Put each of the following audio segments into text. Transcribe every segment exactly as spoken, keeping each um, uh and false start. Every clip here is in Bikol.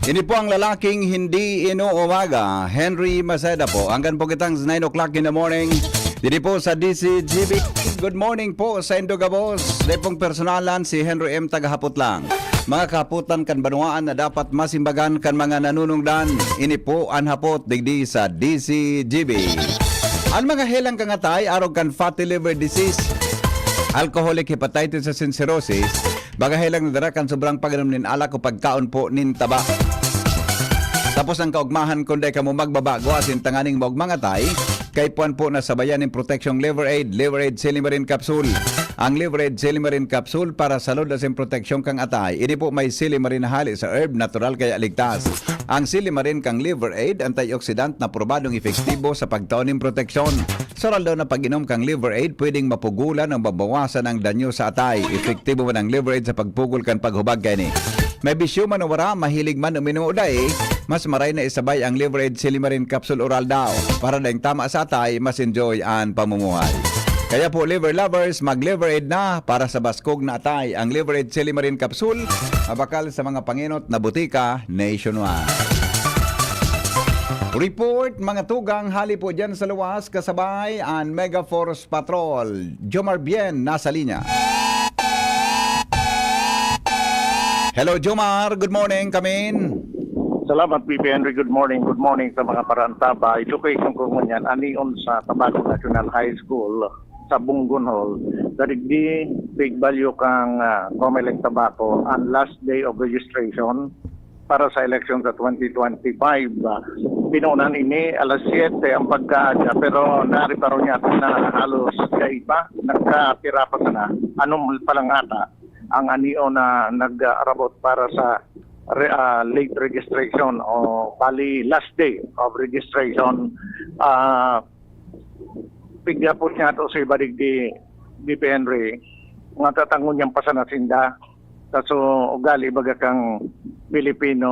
Ini po ang lalaking hindi inuumaga, Henry Maceda po. Hanggang po kitang nine o'clock in the morning. Didi po sa D C G B. Good morning po sa indo gabos. Dai pong personalan, si Henry M tagahapot lang. Mga kahapotan kan banwaan na dapat masimbagan kan mga nanunungdan. Ini po an hapot digdi sa D C G B. An mga helang kangatay arog kan fatty liver disease, alcoholic hepatitis asin cirrhosis, baga helang nadara kan sobrang pag-inom nin alak o pagkaon po nin taba. Tapos ang kaugmahan, kung dai kamo magbabagwa asin tanganing maugmang atay, kaipuhan po na sabayan nin proteksyong Liver Aid, Liver Aid Silimarin Capsule. Ang Liver Aid Silimarin Capsule para salud asin proteksyon kang atay. Ini po may silimarin na hali sa herb, natural kaya ligtas. Ang silimarin kang Liver Aid, antioxidant na probadong epektibo sa pagtao nin proteksyon. Sa oral daw na pag-inom kang Liver Aid, pwedeng mapugulan o mabawasan ang danyo sa atay. Epektibo man ang Liver Aid sa pagpugol kan paghubag kaini. May bisyo man o wara, mahilig man uminom o dai, mas maray na isabay ang Liver Aid Silimarin Capsule Oral daw. Para daing tama sa atay, mas enjoy an pamumuhay. Kaya po, Liver Lovers, mag-Liver Aid na para sa baskog na atay. Ang Liver Aid Silimarin Capsule, mabakal sa mga pangenot na butika nationwide. Report, mga tugang, hali po dyan sa luwas, kasabay an Mega Force Patrol. Jomar Bien, nasa linya. Hello, Jomar. Good morning, kamin. Salamat, P P Henry. Good morning. Good morning sa mga parantabay. Education ko ngunyan, anion sa Tabaco National High School sa Bungon Hall. Dadigdi, big value kang uh, Comelec Tabaco, ang last day of registration para sa election sa twenty twenty-five. Uh, pinunan ini alas siyete ang pagkaaga, pero nariparo niya na halos kaiba, nagkatira pa sana. Anong palang ata ang anio na nag-arabot para sa re, uh, late registration o bali last day of registration. Uh, pigyapot niya to sa ibadig di, di Henry, nga tatangon niyang pasanasinda. Sa so, ugali baga kang Pilipino,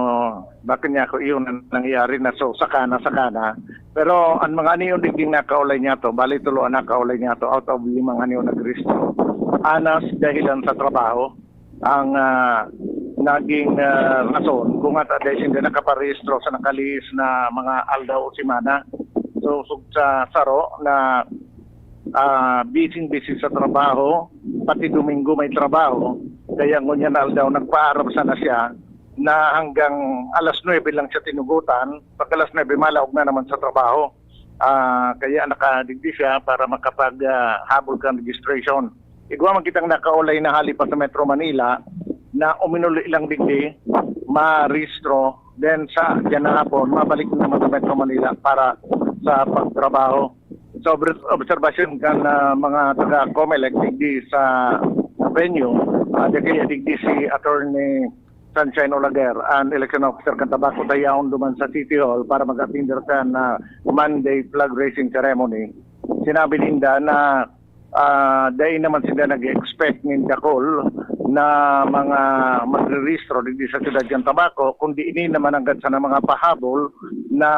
bakit niya ako iyon ang nangyari na so, sakana, sakana. Pero ang mga aniyon digding nakaulay niya to, bali tulo ang nakaulay niya to out of limang aniyon nagrehistro. Anas dahilan sa trabaho ang uh, naging uh, rason kung nga taday sinda nakaparehistro sa nakalihis na mga aldaw o semana. So, sa saro na uh, busy-busy sa trabaho, pati Domingo may trabaho, kaya ngunyan aldaw nagpaarap sana siya na hanggang alas nuebe lang siya tinugutan, pag alas nuebe malaog na naman sa trabaho. Uh, kaya nakadigdi siya para makapaghabol uh, kan registration. Igwa man kitang nakaulay na hali pa sa Metro Manila na uminuli lang digdi, marehistro, then sa diyan na hapon, mabalik na naman sa Metro Manila para sa pagtrabaho. Sa observasyon kan uh, mga taga-Comelec digdi sa venue, uh, kaya digdi si Attorney Sunshine Olaguer, an election officer kan Tabaco Tayaon duman sa City Hall para mag-attend kan uh, Monday flag raising ceremony. Sinabi ninda na uh, dai naman sila nag-expect nin dakul na mga magrerehistro digdi sa siyudad kan Tabaco, kundi ini naman anggad sana mga pahabol na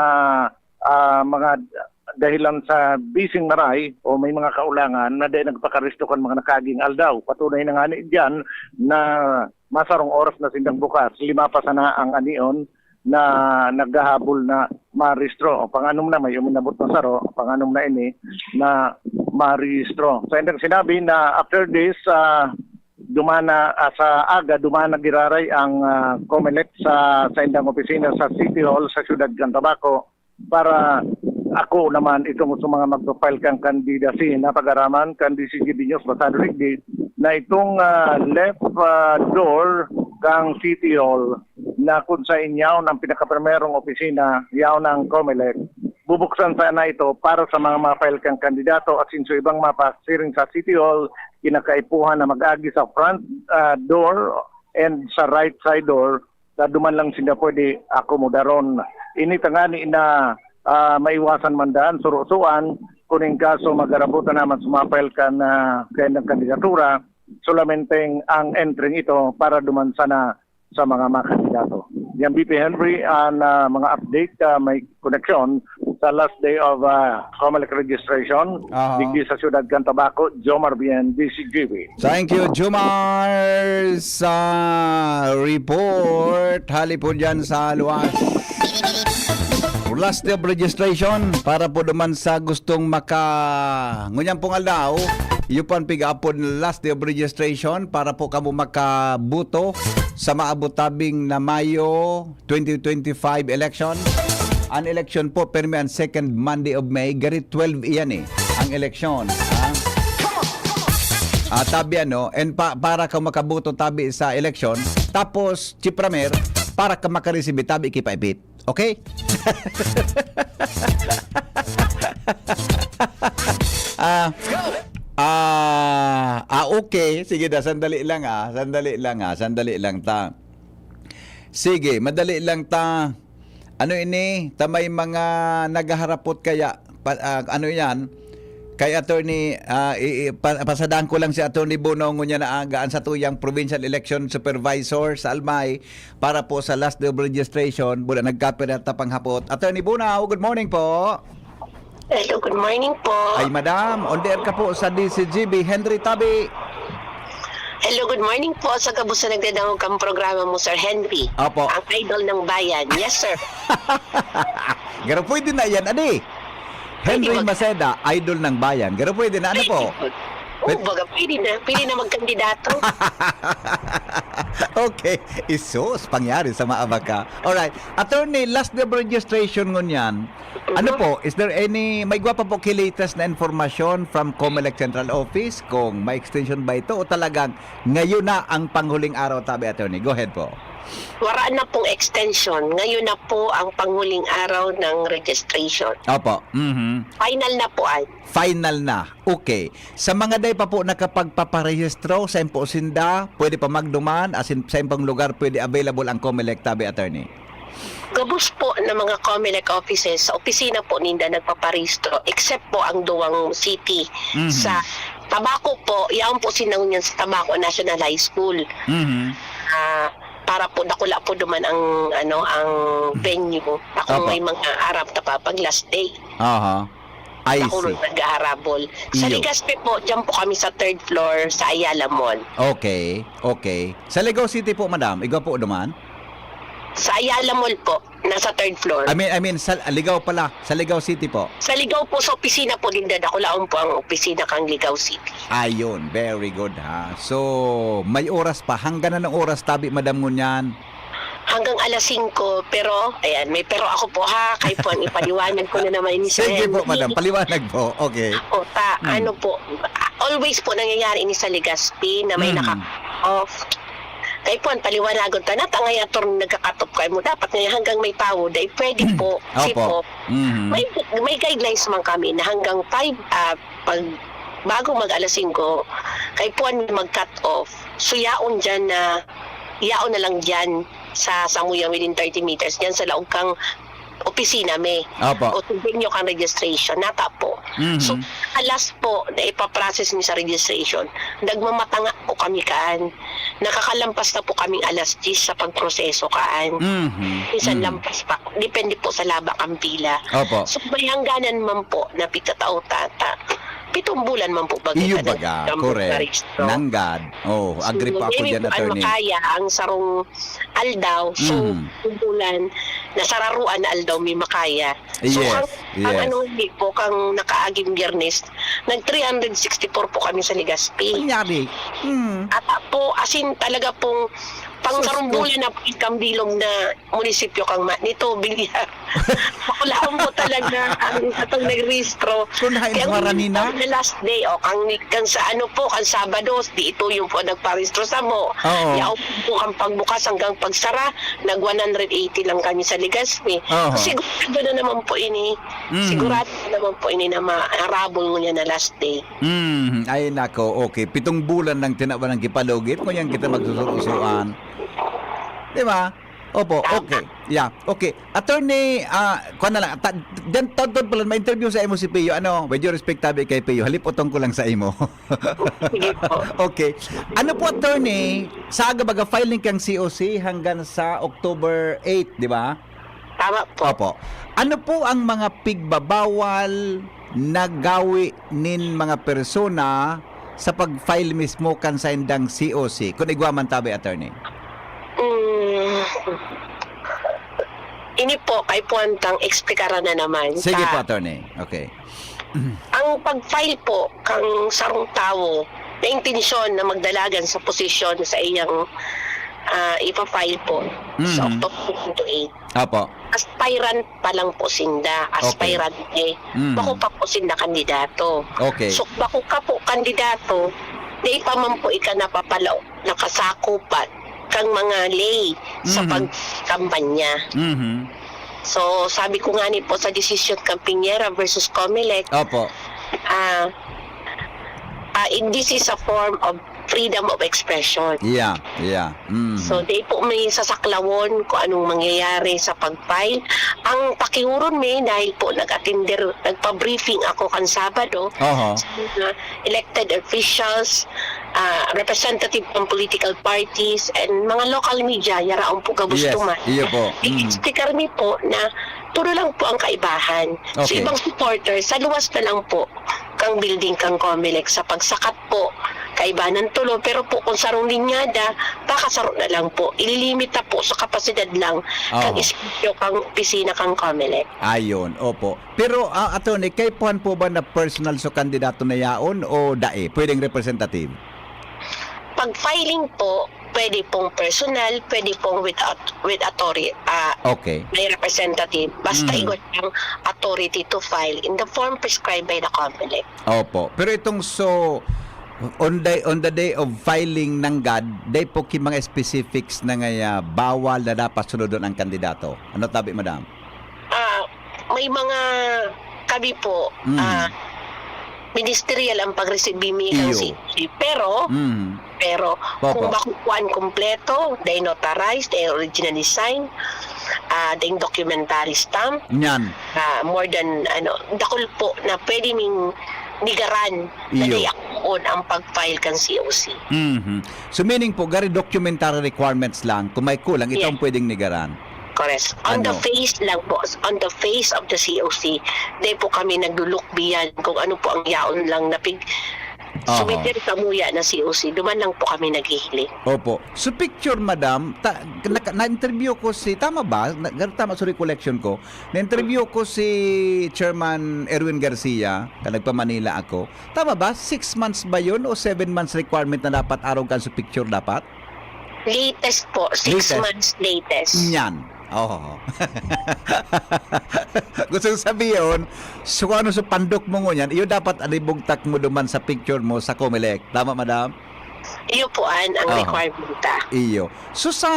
uh, mga dahilan sa bising maray o may mga kaulangan na dai nagpakaresto kan mga nakaaging aldaw. Patunay na nga ni diyan na masarong oras na sindang bukas, lima pa sana ang anion na naghahabol na marehistro. O panganom na, may uminabot na saro, panganom na ini na marehistro. Sa indang sinabi na after this, uh, dumana uh, sa aga, dumana giraray ang uh, Comelec sa sa indang opisina sa City Hall sa siyudad kan Tabaco para ako naman itong sa mga magpa-file kang candidacy na pag-araman kan D C G B News basado digdi na itong uh, left uh, door kang City Hall na kung sa inyaw ng pinakaprimerong opisina, yaw ng Comelec, bubuksan sana ito para sa mga ma-file kang kandidato at sinso ibang mapasiring sa City Hall, kinakaipuhan na mag-agi sa front uh, door and sa right side door na duman lang sila pwede akomodaron. Ini tangani na uh, maiwasan man daan, surusuan, kung in kaso magarabutan naman sumapil kan uh, kanilang kandidatura, solamente ang entry ito para duman sana sa mga mga kandidato. Yan B P Henry, ang uh, mga update uh, may koneksyon sa last day of uh, Comelec registration, Aha. digdi sa siyudad kan Tabaco, Jomar Bien, D C G B. Thank you, Jomar, sa report. Hali po dyan sa luwas. Last day of registration para po duman sa gustong maka... Ngunyan pong aldaw, iyo pan piga-apod last day of registration para po kamo makabuto sa maabot tabing na Mayo twenty twenty-five election. An election po, permi an second Monday of May, gari twelve iyan eh, ang election. Ha? Ah, tabi ano, and pa, para ka makaboto tabi sa election, tapos, chipramer, para ka makaresibi tabi ki paipit. Okay? Ah, ah, ah, okay. Sige da, sandali lang ah. Sandali lang ah. Sandali lang ta. Sige, madali lang ta. Ano ini? Ta may mga naghaharapot kaya pa, ah, ano yan? Kay attorney, ah, i, i, pa, pasadahan ko lang si Attorney Bono ngunyan na aga, ang satuyang provincial election supervisor sa Almay para po sa last day of registration. Bula nagkapira ta panghapot. Attorney Bono, good morning po. Hello, good morning po. Ay, madam, on the air ka po sa D C G B. Henry Tabi. Hello, good morning po sa gabos na nagdadangog kang programa mo, Sir Henry. Opo. Ang idol ng bayan. Yes, sir. Pero pwede na yan, adi. Henry Pwede mag- Maceda, idol ng bayan. Pero pwede na, ano po? Pwede po. Oh, Pwede- baga, pwede na. Pwede na magkandidato. Okay. Isus, pangyari sa maabaka. Alright. Attorney, last day of registration ngunyan. Ano Mhm. po, is there any, may gwa pa po ki latest na informasyon from Comelec Central Office kung may extension ba ito o talagang ngayon na ang panghuling araw, tabi, attorney? Go ahead po. Wala na pong extension. Ngayon na po ang panghuling araw ng registration. Opo. Mhm. Final na po ay. Final na. Okay. Sa mga day pa po nakapagpaparehistro, sa po sinda, pwede pa magduman, as in, sa impong lugar, pwede available ang Comelec, tabi, attorney? Gabos po ng mga Comelec offices, sa opisina po ninda nagpaparehistro, except po ang duwang city. Mhm. Sa Tabaco po, yaon po sinda ngunyan sa Tabaco National High School. Mhm. Ah, para po dakula po duman ang, ano, ang venue. Ako Opo. may mga arap ta pa pag last day. Aha. I Dakula see. nag-aarabol. Sa Iyo. Legazpi po, dyan po kami sa third floor sa Ayala Mall. Okay, okay. Sa Legao City po, madam, igwa po duman? Sa Ayala Mall po, nasa third floor. I mean, I mean, sa Ligao pala, sa Ligao City po. Sa Ligao po, sa opisina po, dinda dakulaon po ang opisina kang Ligao City. Ayun, very good ha. So, may oras pa. Hanggang anong oras tabi, madam, ngunyan? Hanggang alas singko, pero, ayan, may pero ako po ha, kay po ang ipaliwanag ko na naman ini sa Sige po, Henry. madam, paliwanag po. Okay. O, ta, Hmm. ano po, always po nangyayari ini sa Legazpi na may Mhm. naka-off. Kay po, ang paliwanagon ta, nata ngay atong nagkakatop kayo mo, dapat ngay hanggang may tawo, dahil pwede po, kasi Opo. po, Mhm. may, may guidelines man kami na hanggang five, ah, pag, bago mag alas singko, kay po, mag-cut off. So, yaon dyan na, yaon na lang dyan sa Samuya within thirty meters, dyan sa laog kang opisina mi. Opo. O sa venue kang registration, nata po. Mhm. So, alas po na ipaprocess mi sa registration, nagmamatanga po kami kaan. Nakakalampas na po kaming alas diyes sa pagproseso kaan. Mhm. Minsan Mhm. lampas pa. Depende po sa laba kang pila. Opo. So, may hangganan man po na pigtatao tata. Pitong bulan man po baga Iyo ka baga, nag-, correct. nagparehistro. Nanggad. Oh, So, agree po ako maybe dyan, po ang attorney. makaya, ang sarong aldaw. So, Mhm. ang bulan, nasararuan na aldaw may makaya. So, Yes, ang, ang yes. ano, hindi po, kang nakaaging Biyernes, nag three hundred sixty-four po kami sa Legazpi. Nangyari. Hmm. At po, as in, talaga pong pang Sus ko. sarumbulan na ikang bilog na munisipyo kang ma-, nito, Bilyar. Bakulaon po talaga ang atong nagrehistro. Kung hain Kaya sa Maranina? ang last day, o, kang, kang sa ano po, kang Sabado, di ito yung po nagparehistro sa mo. Oo. Yaon po ang pagbukas hanggang pagsara, nag one hundred eighty lang kami sa Legazpi. Oho. Sigurado na naman po ini. Mhm. Sigurado na naman po ini na maarabol ngunyan na last day. Mhm. Ay, nako. Okay. Pitong bulan nang tinawan ng kipalugit. Ngunyan kita magsusurusuan. Di ba? Opo. Tama. Okay. Yeah. Okay. Attorney, ah, kuwan na lang. Ta-, dyan, taon-taon pala, ma-interview sa imo si Pio. Ano, with your respect, tabi kay Pio. Halip utong ko lang sa imo. Sige po. Okay. Ano po, attorney, sa aga baga filing kang C O C hanggang sa October eight, di ba? Tama po. Opo. Ano po ang mga pigbabawal na gawi nin mga persona sa pag-file mismo kan saindang C O C? Kung igwa man tabi, attorney. Mm. Ini po, kay puwantang eksplikaran na naman. Sige po, attorney. Okay. Ang pag-file po kang sarong tawo na intensyon na magdalagan sa posisyon sa iyang, ah, ipa-file po sa Mhm. October twenty-eight. Apo. Aspirant pa lang po sinda, Okay. aspirante. Mhm. Bako pa po sinda kandidato. Okay. So, bako ka po kandidato, di pa man po ika napapalaog nakasakopan kang mga lay sa Mhm. pagkampanya. Mhm. So, sabi ko nga ni po sa desisyon kang Piñera versus Comelec, Opo. ah, ah, in, this is a form of freedom of expression. Yeah, yeah. Mhm. So, di po may sasaklawon kung anong mangyayari sa pag-file. Ang pakiuron mi, dahil po nag-attender, nagpa-briefing ako kan Sabado Oho. sa mga elected officials, ah, representative ng political parties, and mga local media, yaraon po gabos Yes, tuman. iyo po. Mm. I-explicar mi po na tulo lang po ang kaibahan. Sa Okay. ibang supporters, sa luwas na lang po kang building kang Comelec sa pagsakat po, kaibahan tulo, pero po kung sarong linyada, pakasaro na lang po. Ililimit na po sa kapasidad lang kang Oo. espasyo kang opisina kang Comelec. Ayon, opo. Pero, ah, attorney, kaipuhan po ba na personal so kandidato na yaon o dai? Pwedeng representative? Pag filing po, pwede pong personal, pwede pong without, with authority, ah, Okay. may representative. Basta Mhm. igwa siyang authority to file in the form prescribed by the Comelec. Opo. Pero itong so, on the, on the day of filing nanggad, dai po ki mga specifics na ngaya bawal na dapat sunodon ang kandidato. Ano tabi, madam? Ah, may mga kami po, Mm. ah, ministerial ang pagresibi mi ng Iyo. C O C. Pero, Mm. pero Opo. kung bako kuan kompleto, dai notarized, dai originally signed, ah, dai documentary stamp, Nyan. ah, more than, ano, dakul po na pwede ming nigaran na Iyo. dai akoon ang pag-file kan C O C. Mhm. So, meaning po, gari documentary requirements lang, kung may kulang, ito Yes. ang pwedeng nigaran. Correct. On the Ano? face lang po, on the face of the C O C, di po kami naglulukbiyan kung ano po ang yaon lang na pig-, Aha. submit samuya na C O C. Duman lang po kami naghihiling. Opo. So, picture, madam, ta-, naka-, na-interview ko si, tama ba? Na-, tama sa recollection ko. Na-interview ko si Chairman Erwin Garcia, ka nagpa-Manila ako. Tama ba? Six months ba yun o seven months requirement na dapat arog kan sa picture dapat? Latest po, six Latest. months latest. Nyan. Oo. Gusto kong sabihin, so kung ano sa pandok mo ngunyan, iyo dapat alibugtak mo duman sa picture mo sa Comelec. Tama, madam? Iyo po an ang Aha. requirement ta. Iyo. So, sa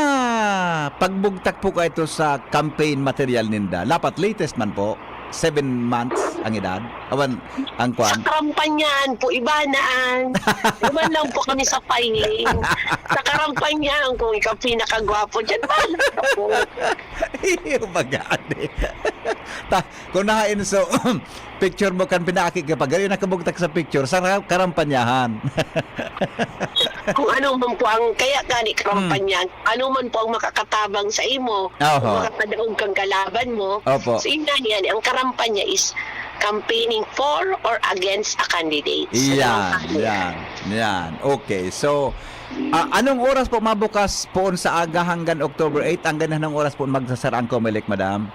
pagbugtak po kaito sa campaign material ninda, dapat latest man po, seven months ang edad? Awan, ang Sa kwan? karampanyahan po, iba na an. Duman lang po kami sa filing. Sa karampanyahan, kung ikaw pinakagwapo dyan, bahala ka po. Iyo, baga, ade. Ta-, kung nahain, so, picture mo kan pinaaki ka pa, gari nakabugtak sa picture, sa ra-, karampanyahan. Kung ano man po ang, kaya gani karampanyahan, Hmm. ano man po ang makakatabang sa imo, Oho. kung makakadaog kang kalaban mo, Opo. so, yun nga yan, ang kampanya is campaigning for or against a candidate. So, Yan, yan, yan. Okay, so, ah, anong oras po mabukas poon sa aga hanggang October eight? Hanggang anong oras po magsasara ang Comelec, madam?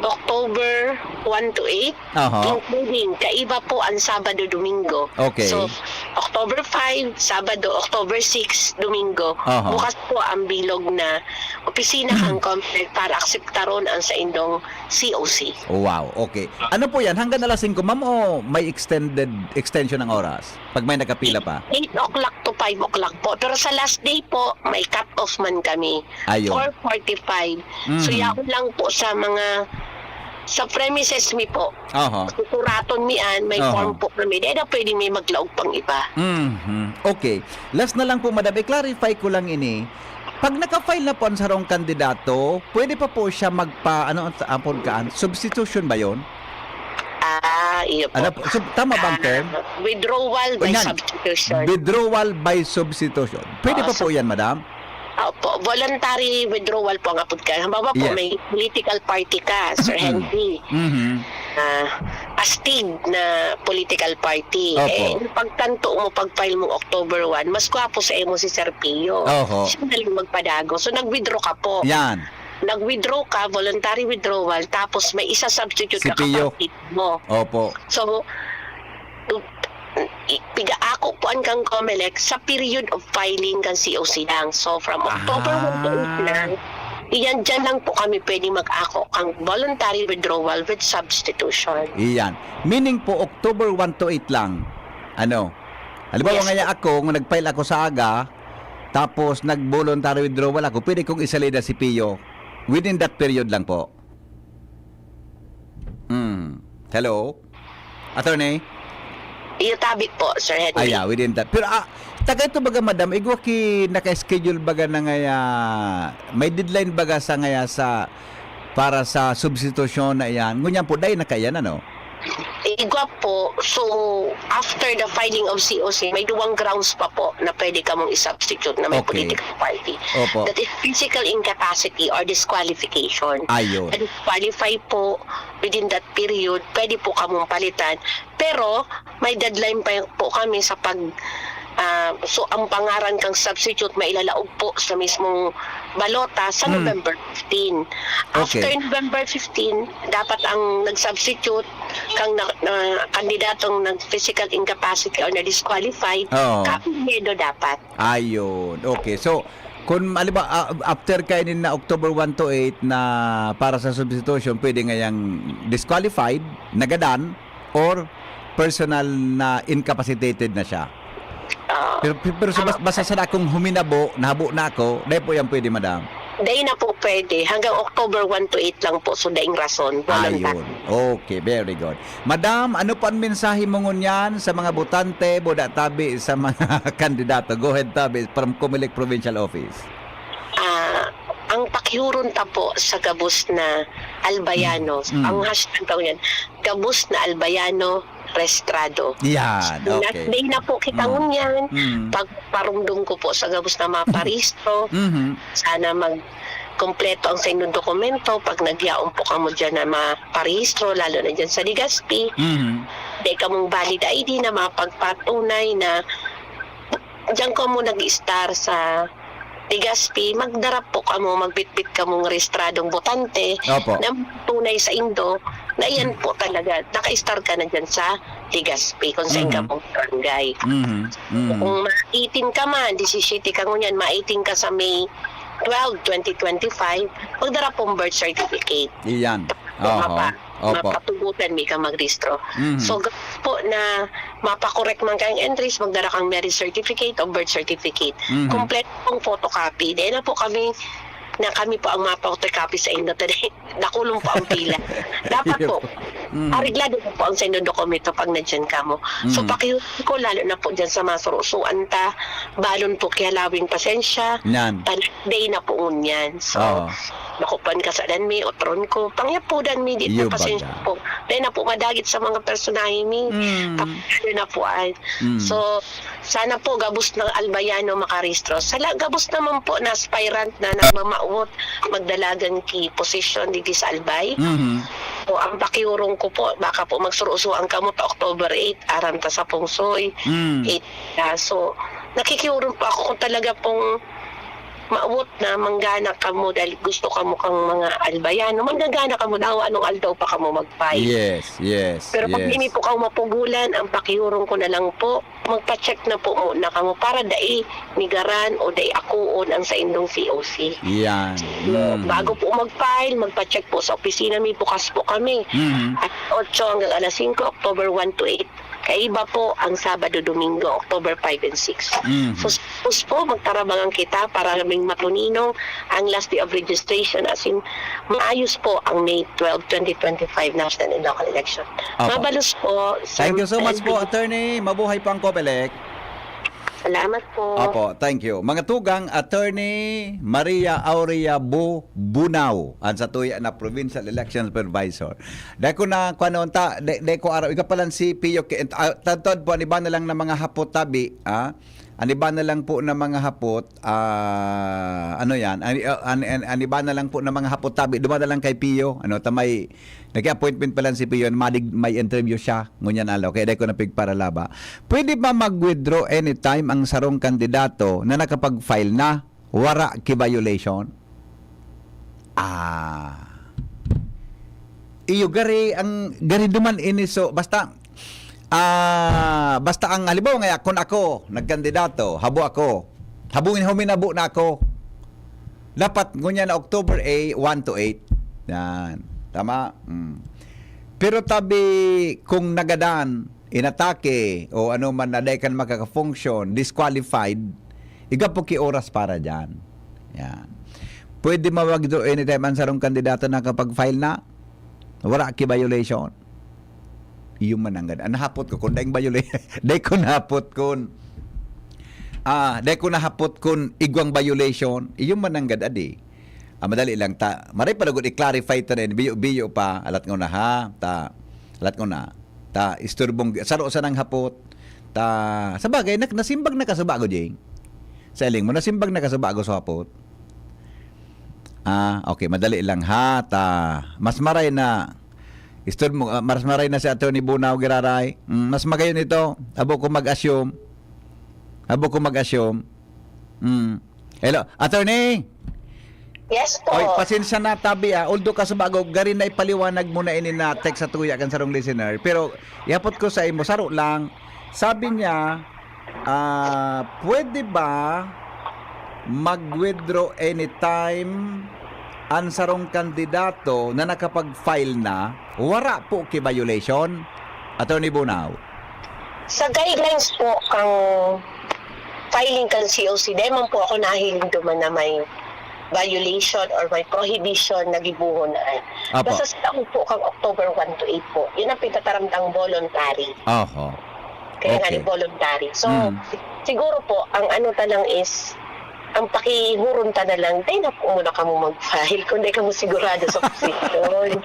October one to eight, Aha. including kaiba po ang Sabado, Domingo. Okay. So, October five, Sabado, October six, Domingo, Aha. bukas po ang bilog na opisina Hmm. kang Comelec para akseptaron ang saindong C O C. Wow, okay. Ano po yan? Hanggang alas singko, ma'am, o may extended, extension ng oras? Pag may nakapila pa? Eight o'clock to five o'clock po. Pero sa last day po, may cut-off man kami. Ayun. Four forty-five. So, Mhm. yaon lang po sa mga, sa premises mi po. Aha. Sukuraton mi an, may Aha. form po kami. Di na pwede may maglaog pang iba. Mhm. Okay. Last na lang po, madam. I-clarify ko lang ini. Pag naka-file na po ang sarong kandidato, pwede pa po siya magpa-, ano ang sa-, ampon kaan? Substitution ba yun? Ah, iyo po. Ano po? Sub-, tama bang Ah, term? withdrawal by Yan. substitution. Withdrawal by substitution. Pwede Oo, pa po so yan, madam? Opo, voluntary withdrawal po ang apod ka. Halimbawa po, Yes. may political party ka, Sir Henry. Mhm. Ah, astig na political party. Opo. Eh, pagtanto mo, pag-file mong October one, mas gwapo sa imo si Sir Pio. Oho. Siya na lang magpadagos. So, nag-withdraw ka po. Yan. Nag-withdraw ka, voluntary withdrawal, tapos may isa-substitute Si ka Pio. kapatid mo. Opo. So, i- pigaako po an kang Comelec sa period of filing kan C O C lang. So, from October Ah. one to eight lang, iyan dyan lang po kami pwede mag-ako kang voluntary withdrawal with substitution. Iyan. Meaning po, October one to eight lang. Ano? Halimbawa Yes. Ngaya ako, kung nag-file ako sa aga, tapos nag-voluntary withdrawal ako, pwede kong isalida si Pio within that period lang po. Hmm. Hello? Attorney? Iyo tabi po, Sir Henry. Aya, within that. Pero ah, taga ito baga, madam, igwa ki naka-schedule baga na ngaya, may deadline baga sa ngaya sa, para sa substitusyon na iyan. Ngunyan po, dahil na kaiyan, ano? Igwa po, so after the filing of C O C, may duwang grounds pa po na pwede kamong i-substitute na may Okay. political party. Opo. That is physical incapacity or disqualification. Ayun. Na-disqualify po within that period, pwede po kamong palitan. Pero may deadline pa po kami sa pag ah, so ang pangaran kang substitute mailalaog po sa mismong balota sa Hmm. November fifteen. After Okay. November fifteen, dapat ang nag-substitute kang na, na kandidatong nag-physical incapacity or na-disqualified, Oo. kapinyedo dapat. Ayun. Okay. So, kung halimbawa, ah, after kainin na October one to eight na para sa substitution, pwede ngayang disqualified, nagadan, or personal na incapacitated na siya. Ah, Pero, pero sa bas- basta sa akong huminabo, nahabo na ako, dahil po yan pwede, madam. Dai na po pwede. Hanggang October one to eight lang po. So, daing rason. Voluntary. Ayun. Okay, very good. Madam, ano pa ang mensahe mo ngunyan sa mga botante, buda tabi sa mga kandidato? Go ahead, tabi, from Comelec Provincial Office. Ah, ang pakihuron ta po sa gabos na Albayano, Mm. ang hashtag ko yan, gabos na Albayano restrado. Yan, okay. Last day na po kita Mm. ngunyan. Mm. Pagparumdom ko po sa gabos na maparehistro, Mhm. sana mag kompleto ang sa inyong dokumento pag nagyaon po kamo dyan na maparehistro, lalo na dyan sa Legazpi. Mhm. Dai kamong valid I D na mapagpatunay na diyan kamo nag-i-star sa Legazpi, magdara po kamo, magbitbit kamong rehistradong botante Opo. na tunay sa indo na yan po talaga, naka-star ka na dyan sa Legazpi, kung saan Mhm. kamong barangay. Mhm. Mhm. Kung ma-eighteen ka man, disisiyete ka ngunyan, ma-eighteen ka sa May twelve, twenty twenty-five, magdara pong birth certificate. Iyan. Kung Oho. mapa- Opo. mapatugutan mi ka magrehistro. Mhm. So, gabos po na mapakorek man kayong entries, magdara kang marriage certificate o birth certificate. Mhm. Kompleto pong photocopy. Dahil na po kami, na kami po ang mapotocopy sa indo today. Nakulong po ang pila. Dapat po, Mhm. areglado po, po ang sa indo dokumento pag nadyan kamo. So, Mhm. pakiusap ko, lalo na po dyan sa mga surusuan ta, balon po kihalawing pasensya. Yan. Tan-, day na po ngunyan. So, Oo. makupan ka sa dan mi, otron ko, pangyapudan mi, di Iyo po pasensya baga. po. Dahil na po madagit sa mga personahe mi. Mm. Tapos na po ay. Mm. So, sana po gabos ng Albayano makarehistro. Sa la-, gabos naman po na aspirant na nagmamawot, magdalagan ki posisyon digdi sa Albay. Mhm. So, ang pakiurong ko po, baka po magsurusuan kamo ta October eight, aram ta sa Pungsoy. Mm. Eight, ah, so, nakikiurong po ako kung talaga pong maawot na manggana kamo dahil gusto kamo kang mga Albayano. Manggagana kamo na anong aldaw pa kamo mag-file. Yes, yes, Pero pag yes. hindi po kamo mapugulan, ang pakiurong ko na lang po, magpa-check na po muna kamo para dai migaran o dai akuon ang sa indong C O C. Yan. So, Mm. bago po mag-file, magpa-check po sa opisina mi, bukas po kami. Mhm. At otso hanggang alas singko, October one to eight. Kaiba po ang Sabado, Domingo, October five and six. Mhm. So, suppose po, magtarabangan kita para kaming matuninong ang last day of registration. As in, maayos po ang May twelve, twenty twenty-five national and local election. Opo. Mabalos po, Sir Thank you so much po, Melvin. Attorney. Mabuhay po ang Comelec. Salamat po. Opo, thank you. Mga tugang, Attorney Maria Aurea Bu Bunao, ang satuya na Provincial Election Supervisor. Dahil ko na, kung ano, ta, de, de ko araw, ikapalan si Pio, ki-, ah, tantod po, ang iba na lang na mga hapot tabi, ah, An iba na lang po na mga hapot, ah, ano yan, an, an, an, an iba na lang po na mga hapot tabi, duman na lang kay Pio, ano, ta may, nag-appointment pa lang si Pio, madig, may interview siya, ngunyan aldaw, kaya dai ko na pigparalaba. Pwede ba mag-withdraw anytime ang sarong kandidato na nakapag-file na, wara ki violation? Ah. Iyo, gari ang, gari duman ini, so, basta, ah, basta ang halimbawa nga, kun ako nagkandidato, habo ako, habo in huminabo na ako. Dapat ngunyan na October a one to eight. Yan. Tama? Mm. Pero tabi, kung nagadan, inatake, o ano man na dai ka na makaka-function, disqualified, igwa po ki oras para dyan. Yan. Pwede ma-withdraw anytime ang sarong kandidato na kapag-file na? Wara ki violation? Iyo man nanggad. Ang nahapot ko, kung daing violation, dai ko nahapot kun, ah, dai ko nahapot kun igwang violation, iyo man nanggad, adi. Ah, madali lang ta. Maray pa lugod i-clarify ta na, biyo-biyo pa, alat ko na ha, ta, alat ko na. Ta, isturbong, saro sa nang hapot. Ta, sa bagay, nak-, nasimbag na ka sa bago, Jing. Sa iling mo, nasimbag na ka sa bago sa hapot. Ah, okay, madali lang ha. Ta, mas maray na, istorbo mo, ah, mas maray na si Attorney Bunao giraray. Mm, mas magayon ito. Abo ko mag-assume. Abo ko mag-assume. Mm. Hello, Attorney? Yes po. Oy, pasensya na, tabi, ah. Although kaso bago, gari na ipaliwanag mo na ini na text sa tuya kan sarong listener. Pero, ihapot ko sa imo, saro lang. Sabi niya, ah, pwede ba mag-withdraw anytime an sarong kandidato na nakapag-file na, wara po ki violation, Attorney Bunao? Sa guidelines po kang filing kan C O C, dai man po ako nahiling duman na may violation or may prohibition na gibohon na ay. Apo. Basta sa taon po kang October one to eight po, yun ang pinataramtang voluntary. Oho. Kaya nga Okay. ni voluntary. So, Mm. siguro po, ang ano ta lang is, ang pakihuron ta na lang, dai na po muna kamo mag-file kung dai kamo sigurado sa posisyon.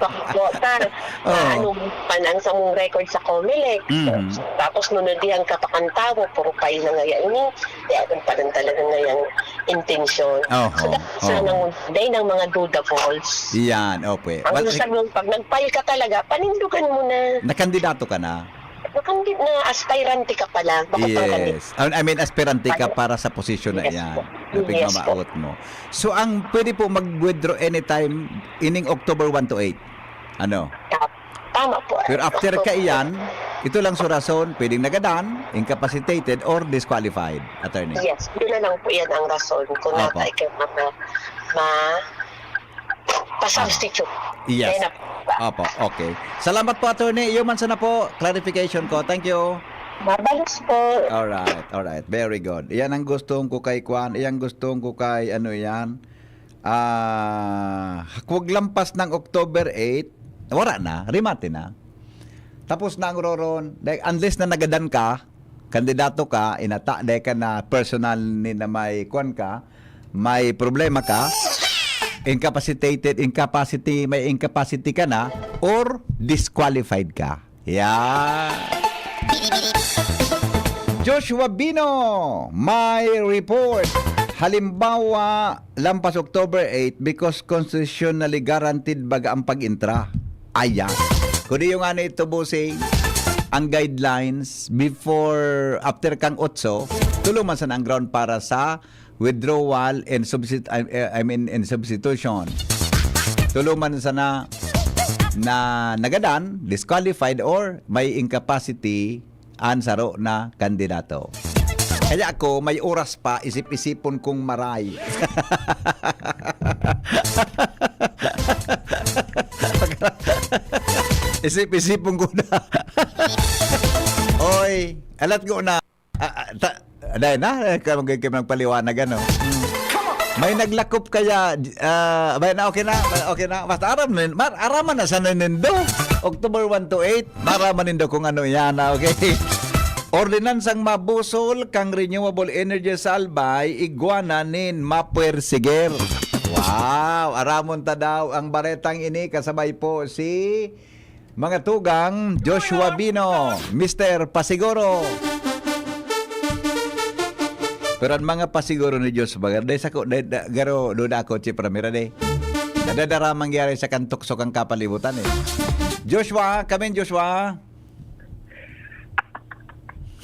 Baka po, ta, Oo. ano pa nang sa mong record sa Comelec. Mhm. Tapos nunod diyan ka pa kan tawo, puro file na ngaya ini. Di alam pa rin talaga ngayang intensyon. Oho. So, dapat sana Oo. nang, dai ng mga dudables. Iyan, opo eh. Ang Well, gusto mo, pag nag-file ka talaga, panindugan mo na. Nakandidato ka na? Nakandid na aspirante ka pa lang. Bako pang kandid. Yes. I I mean, aspirante ka Ano? para sa posisyon na Yes yan. po. Na Yes po. pigmamaot mo. So, ang pwede po mag-withdraw anytime ining October one to eight. Ano? Tap- Tama po. Pero after October. ka iyan, ito lang sa rason, pwedeng nagadan, incapacitated, or disqualified, attorney. Yes, yun na lang po yan ang rason kung Opo. natay ka ma, ma, pa-substitute. Yes. Kaya na po. Opo, okay. Salamat po, attorney. Iyo man sana po, clarification ko. Thank you. Mabalos po. Alright, alright. Very good. Iyan ang gustong ko kay Kwan. Iyan gustong ko kay ano iyan. Ah, hakwag lampas ng October eight, wala na, remate na. Tapos na ang roron. Dahil unless na nagadan ka, kandidato ka, inata, dahil ka na personal ni na may kwan ka, may problema ka, incapacitated, incapacity, may incapacity ka na, or disqualified ka. Yeah. Joshua Bino, may report. Halimbawa, lampas October eight, because constitutionally guaranteed baga ang pag-intra. Ayan. Kung di yung ano ito, bossing, ang guidelines before, after kang otso, tulo man sana ang ground para sa withdrawal and substit-, I, I mean, and substitution. Tulo man sana na nagadan, disqualified, or may incapacity an saro na kandidato. Kaya ako, may oras pa, isip-isipon kong maray. Isip-isipon ko na. Oy, alat ko na. Ah, ah, ta, dahil na, eh, ka, mag-, ka, magpaliwanag, ano. Hmm. May naglakop kaya, ah, bay na, okay na, okay na. Basta aram na, mar, araman na sana nindo. October one to eight, maraman nindo kung ano yan, ah, okay? Ordinansang mabusol kang renewable energy sa Albay, igwa na nin mapuwersiger. Wow! Aramon ta daw ang baretang ini, kasabay po si mga tugang, Joshua Bino, Mister Pasiguro. Pero ang mga pasiguro ni Joshua, dai sako, dai, da, garo, duda ako, si Pramira, de. Nadadara mangyari sa kan tukso kan kapalibutan, eh. Joshua, come in, Joshua.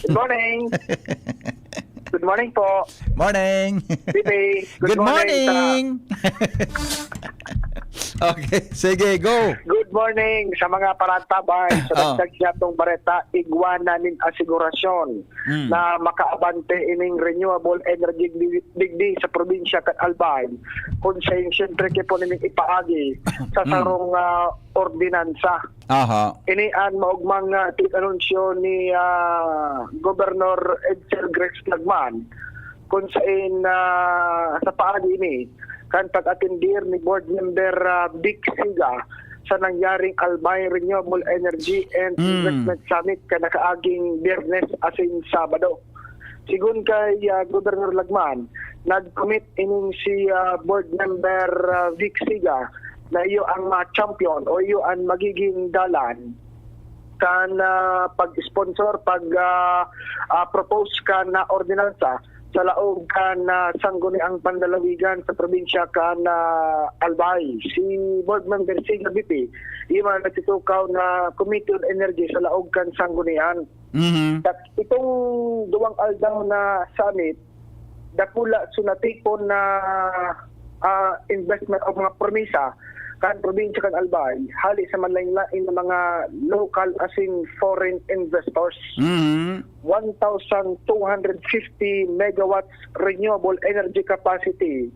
Good morning. Good morning po. Morning. Bibi, Good morning. Okay, sige, go. Good morning sa mga parantabay. Sa Oh. dagdag niya itong bareta, igwa na nin asigurasyon Mm. na makaabante ining renewable energy di- digdi sa probinsya kan Albay. Kung sa siyempre, kaya po nining ipaagi sa Mm. sarong ah, ordinansa. Aha. Ini an maogmang ah, tig-anunsyo ni ah, Governor Edsel Grex Lagman, kung sain ah, sa paagi ini kan pag-atendir ni Board Member ah, Vic Siga sa nangyaring Albay Renewable Energy and Mm. Investment Summit kan nakaaging Biyernes asin Sabado. Sigon kay ah, Governor Lagman, nag-commit ining si ah, Board Member ah, Vic Siga na iyo ang ma-champion o iyo ang magiging dalan kan ah, pag-sponsor, pag ah, ah, propose kan na ordinansa sa laog kan ah, sangguniang panlalawigan sa probinsya kan ah, Albay. Si Board Member Siga B P, iyo man nagtutukaw na Committee on Energy sa laog kan sanggunian. Mhm. Tat-, itong duwang aldaw na summit, dakula so natipon na ah, investment o mga promisa kan probinsya kan Albay, hali sa manlain-lain na mga local asin foreign investors. Mhm. One thousand two hundred fifty megawatts renewable energy capacity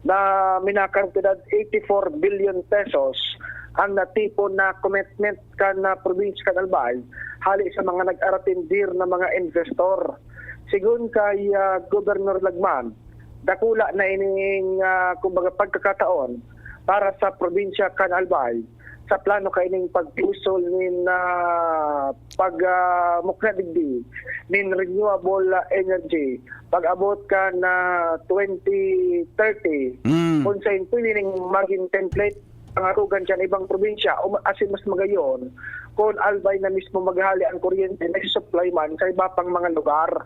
na minakantidad eighty-four billion pesos ang natipon na commitment kan ah, probinsya kan Albay hali sa mga nag-aratindir na mga investor. Sigon kay ah, Governor Lagman, dakula na ining ah, kumbaga pagkakataon para sa probinsya kan Albay sa plano kaining pagpusol nin ah, pag ah, mukna digdi nin renewable ah, energy pag-abot kan ah, twenty thirty. Mm. Kung sa pwede ning maging template pangarugan kan ibang probinsya o ma- asin mas magayon kung Albay na mismo maghali ang kuryente na supply man sa iba pang mga lugar.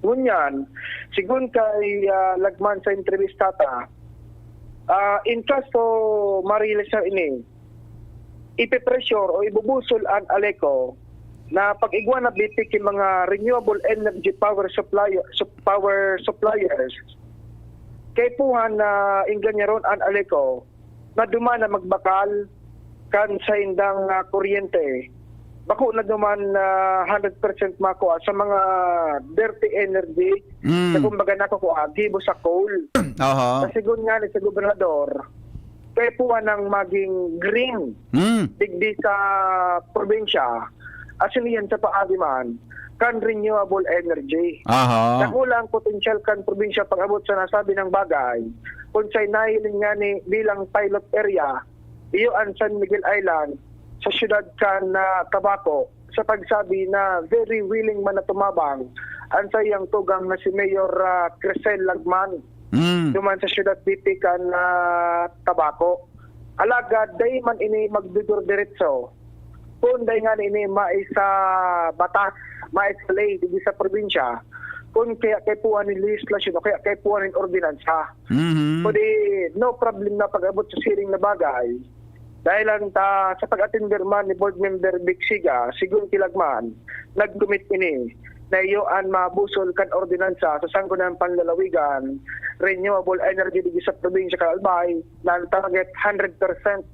Ngunyan, sigon kay ah, Lagman sa entrevista ta, ah, in case to ma-realize ini, ipipressure o ibubusol an ALECO na pag-igwa na bitik yung mga renewable energy power supplier, sup- power suppliers. Kaipuhan na ingganyaron an ALECO na duman na magbakal kan saindang ah, kuryente. Bako na duman na hundred percent makua sa mga dirty energy Mm. na kumbaga nakukua gibo sa coal. Aha. Sa sigon nga ni sa gobernador, kaipuhan nang maging green Mm. digdi sa probinsya, asin iyan sa paagi man kan renewable energy. Aha. Dakula ang potensyal kan probinsya pag-abot sa nasabi ng bagay. Kung sa'y nahiling nga ni bilang pilot area, iyo ang San Miguel Island sa siyudad kan ah, Tabaco, sa pagsabi na very willing man na tumabang ang saiyang tugang na si Mayor ah, Crisel Lagman Mm. duman sa siyudad Bipi kan ah, Tabaco. Alagad dai man ini magdudurdiretso. Kung dai nga ini maisa batas, maisa ley digdi sa probinsya, kung kaya kaipuhan nin legislasyon o kaya kaipuhan nin ordinansa. Mhm. Pwede, no problem na pag-abot sa siring na bagay. Dahil ang ta, sa pag-atender man ni Board Member Vic Siga, sigun ki Lagman, nag-commit ini na iyo an mabusol kan ordinansa sa Sangguniang Panlalawigan, Renewable Energy digdi sa probinsya kan Albay, na ang target hundred percent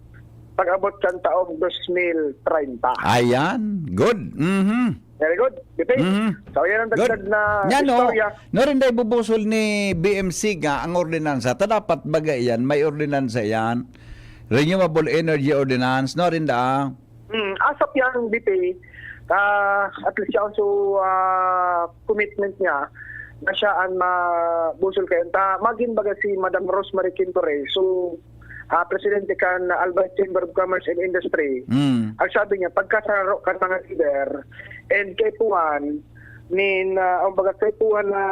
pag-abot kan taong dos mil treinta. Ayan. Good. Mhm. Very good. Bibi. Mhm. So, yan ang Good. dagdag na Yan, no? istorya. No rin dai bubusol ni B M Siga ang ordinansa. Ta dapat baga yan, may ordinansa yan. Renewable Energy Ordinance, no rin da. Hmm, as of yan, B P, ah, at least siya also ah, commitment niya na siya ang mabusol kayo. Ta, magin baga si Madam Rosemary Quintore, so, ah, presidente kan Albay Chamber of Commerce and Industry. Mm. Ang sabi niya, pagkasaro kan mga leader, and kaipuhan, nin, ah, ang baga kaipuhan na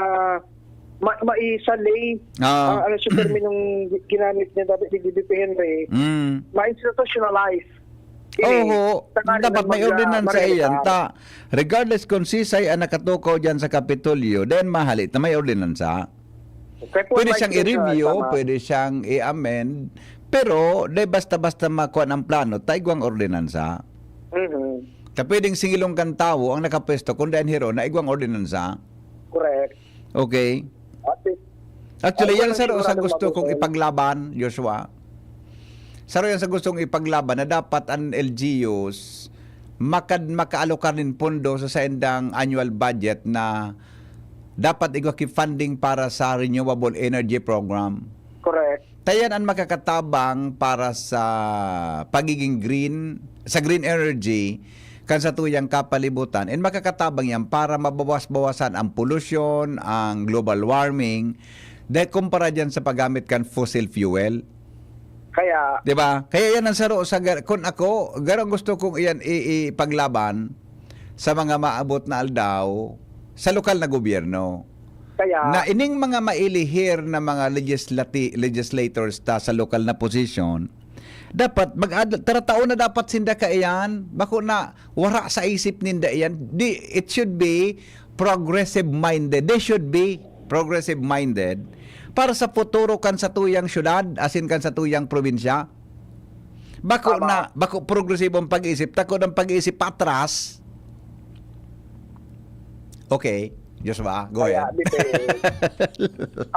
ma maisalay Ah. ang ano siya terminong ginamit niya dati si D D P Henry, Mm. ma-institutionalize. Oho, dapat may ordinansa iyan ta. Regardless kung sisay ang nakatukaw diyan sa Kapitolyo, then mahali ta may ordinansa. Pwede siyang i-review, pwede siyang i-amend, pero di basta-basta makuha ang plano, ta igwang ordinansa. Mhm. Ta pwedeng singilong kan tawo ang nakapwesto, kung dahil hiro na igwang ordinansa. Correct. Okay. At least, actually, yan sa, sa gusto kong ipaglaban, Joshua. Sa yan sa gustong ipaglaban na dapat ang L G Us makad-, makaalokar nin pondo sa saindang annual budget na dapat igwa ki funding para sa renewable energy program. Correct. Tayan ang makakatabang para sa pagiging green, sa green energy, kan sa tuyang kapalibutan, and makakatabang yan para mabawas-bawasan ang polusyon, ang global warming, dahil kumpara dyan sa paggamit kan fossil fuel. Kaya, di ba? Kaya yan ang saro sa gar-, kun ako, garang gusto kong iyan i-, ipaglaban sa mga maabot na aldaw sa lokal na gobyerno. Kaya, na ining mga mailihir na mga legislati-, legislators ta sa lokal na posisyon, dapat mag-ad-, taratao na dapat sinda kaiyan. Bako na wara sa isip ninda iyan. Di, it should be progressive minded. They should be progressive minded para sa futuro kan satuyang syudad, asin kan satuyang probinsya. Bako na, bako progresibo ang pag-iisip, takod ang pag-iisip patras. Okay, Joshua, go ahead. Kaya, di ba,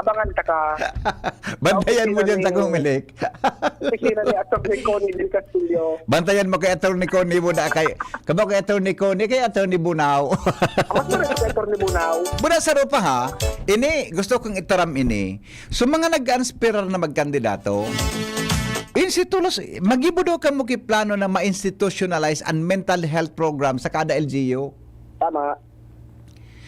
abangan ta ka. Bantayan mo dyan sa Comelec. Opisina ni Attorney Connie Del Castillo. Bantayan mo kay Attorney Connie mo na kay, kamo kay Attorney Connie, kay Attorney Bunao. Ako, sir, kay Attorney Bunao. Muna sa rupa, ha, ini, gusto kong itaram ini. So, mga nag-aanspirar na magkandidato, in si Tulos, magibo daw kamo ki plano na ma-institutionalize an mental health program sa kada L G U. Tama.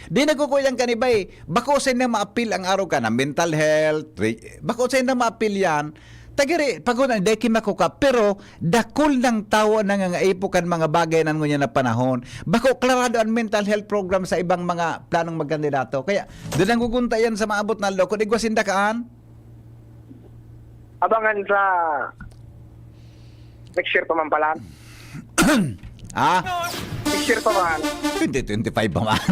Di nagkukuyang kanibay, bako sa inyo maapil ang araw ka na mental health, re-, bako sa inyo maapil yan, tagari, pag-una, dai ki makuka, pero dakul nang tawo ang nangangaipo kan mga bagay na ngunyan na panahon. Bako klarado ang mental health program sa ibang mga planong magkandidato. Kaya, doon ang gugunta yan sa maabot na aldaw. Kung igwa sinda kaan? Abangan sa next year pa man pala. Ah? Next year pa man. Twenty twenty-five pa man.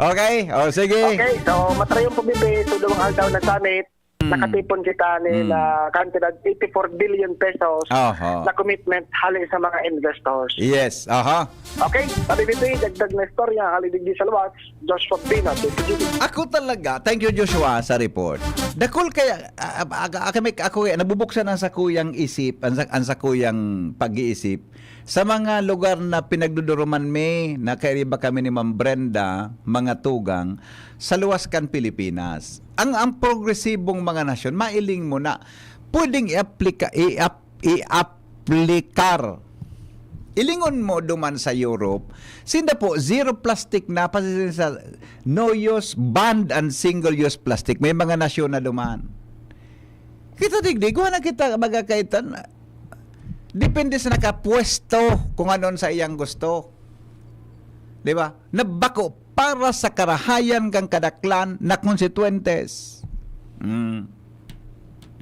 Okay, o sige. Okay, so matrayon po, bibi, so, dalawang aldaw na summit. Mm. Nakatipon kita ni Mm. na kantidad eighty-four billion pesos Oho. na commitment hali sa mga investors. Yes, aha. Okay, sabi, bibi, dagdag na istorya, hali digdi sa luwas, Joshua Pina, Tito Jimmy. Ako talaga, thank you, Joshua, sa report. Dakul kaya, ah, ah, ah, kami, ako, eh, nabubuksan ang sakuyang isip, ang sa-, ang sakuyang pag-iisip sa mga lugar na pinagduduruman mi, na kairiba kami ni Ma'am Brenda, mga tugang, sa luwas kan Pilipinas. Ang, ang progresibong mga nasyon, mailing mo na pwedeng i-aplika-, i-ap-, i-aplikar. Ilingon mo duman sa Europe, sinda po, zero plastic na, pasisin sa no-use, banned and single-use plastic. May mga nasyon na duman. Kita digdi, kuha na kita, baga kaitan, depende sa nakapwesto kung anon sa iyang gusto. Di ba? Na bako para sa karahayan kan kadaklan na konstituyentes. Mm.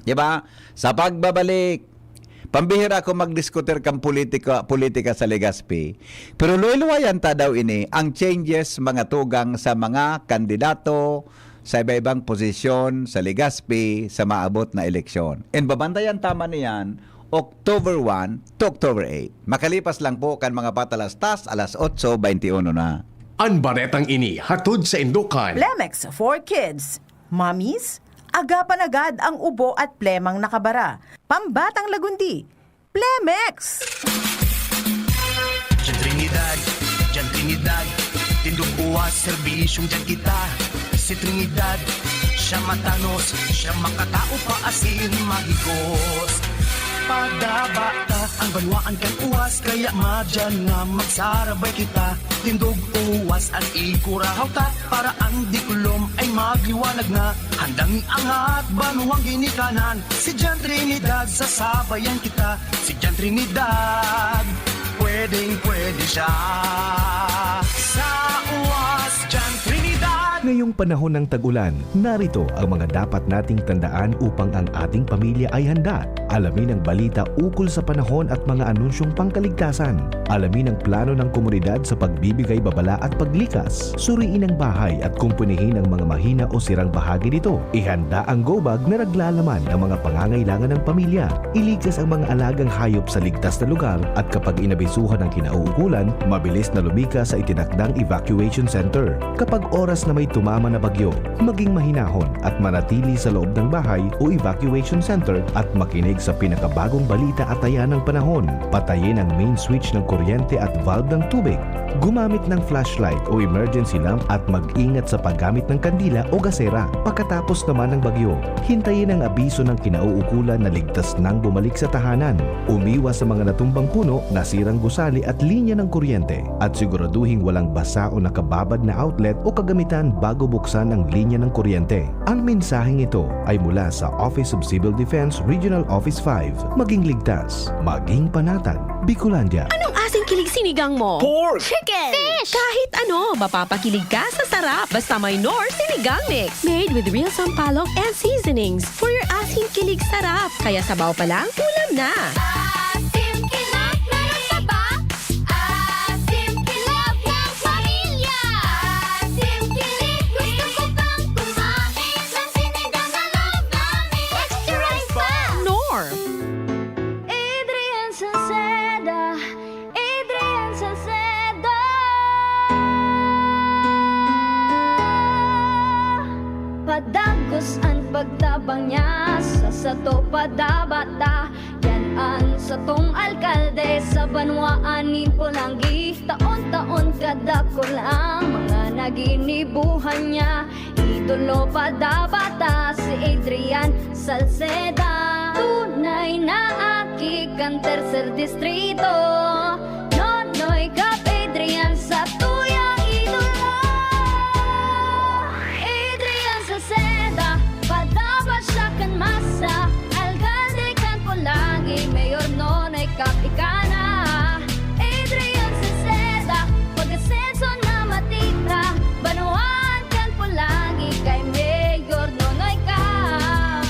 Di ba? Sa pagbabalik, pambihira ako magdiskutir kan politika, politika sa Legazpi. Pero luway-luwayan ta daw ini ang changes, mga tugang sa mga kandidato sa iba-ibang posisyon sa Legazpi sa maabot na eleksyon. And babantayan ta man iyan October one to October eight. Makalipas lang po kan mga patalastas, alas otso beintiuno na. An baretang ini hatod sa Indokan. Plemex for Kids. Mommies, agapan agad ang ubo at plemang nakabara. Pambatang lagundi, Plemex! Diyan Trinidad, diyan Trinidad, tindog uwas, serbisyong diyan kita. Si Trinidad, siya matanos, siya makatao pa asin mahigos. Padaba ta ang banwaan kan uwas, kaya madyan na magsarabay kita. Tindog uwas at ikurahaw ta, para ang diklom ay magliwanag na. Handang iangat banwang ginikanan, si Jan Trinidad, sasabayan kita. Si Jan Trinidad, pwedeng pwede siya. Sa uwas, Jan Trinidad. Ngayong panahon ng tag-ulan, narito ang mga dapat nating tandaan upang ang ating pamilya ay handa. Alamin ang balita ukol sa panahon at mga anunsyong pangkaligtasan. Alamin ang plano ng komunidad sa pagbibigay babala at paglikas. Suriin ang bahay at kumpunihin ang mga mahina o sirang bahagi nito. Ihanda ang go bag na naglalaman ng mga pangangailangan ng pamilya. Ilikas ang mga alagang hayop sa ligtas na lugar at kapag inabisuhan ang kinauukulan, mabilis na lumikas sa itinakdang evacuation center. Kapag oras na may tumama na bagyo, maging mahinahon at manatili sa loob ng bahay o evacuation center at makinig sa pinakabagong balita at taya ng panahon. Patayin ang main switch ng kuryente at valve ng tubig. Gumamit ng flashlight o emergency lamp at mag-ingat sa paggamit ng kandila o gasera. Pagkatapos naman ng bagyo, hintayin ang abiso ng kinauukulan na ligtas nang bumalik sa tahanan. Umiwas sa mga natumbang puno, nasirang gusali at linya ng kuryente. At siguraduhing walang basa o nakababad na outlet o kagamitan bago buksan ang linya ng kuryente. Ang mensaheng ito ay mula sa Office of Civil Defense Regional Office five. Maging ligtas, maging panatag, Bicolandia. Anong asing kilig sinigang mo? Pork! Chicken! Fish! Kahit ano, mapapakilig ka sa sarap. Basta may Knorr Sinigang Mix. Made with real sampalok and seasonings. For your asing kilig sarap. Kaya sabaw pa lang, ulam na. Asim kilig, meron ka ba? Asim kilig ng pamilya. Asim kilig, gusto ko pang kumain ng sinigang na loob namin. Extra rice pa! Knorr. Adrian Salceda, Adrian Salceda. Padagos an pagtabang niya, sa sato padabata. Yan an satong alkalde sa banwaan nin Polangui. Taon-taon kadakul ang mga naginibuhan niya. Idolo padabata si Adrian Salceda. Tunay na aki kan tercer distrito. Nonoy Cap Adrian sa tuyang idolo. Adrian Salceda, padaba siya kan masa. Alkalde kan Polangui, Mayor Nonoy Cap ika na. Adrian Salceda, pag-asenso na matira. Banwaan kan Polangui kay Mayor Nonoy Cap.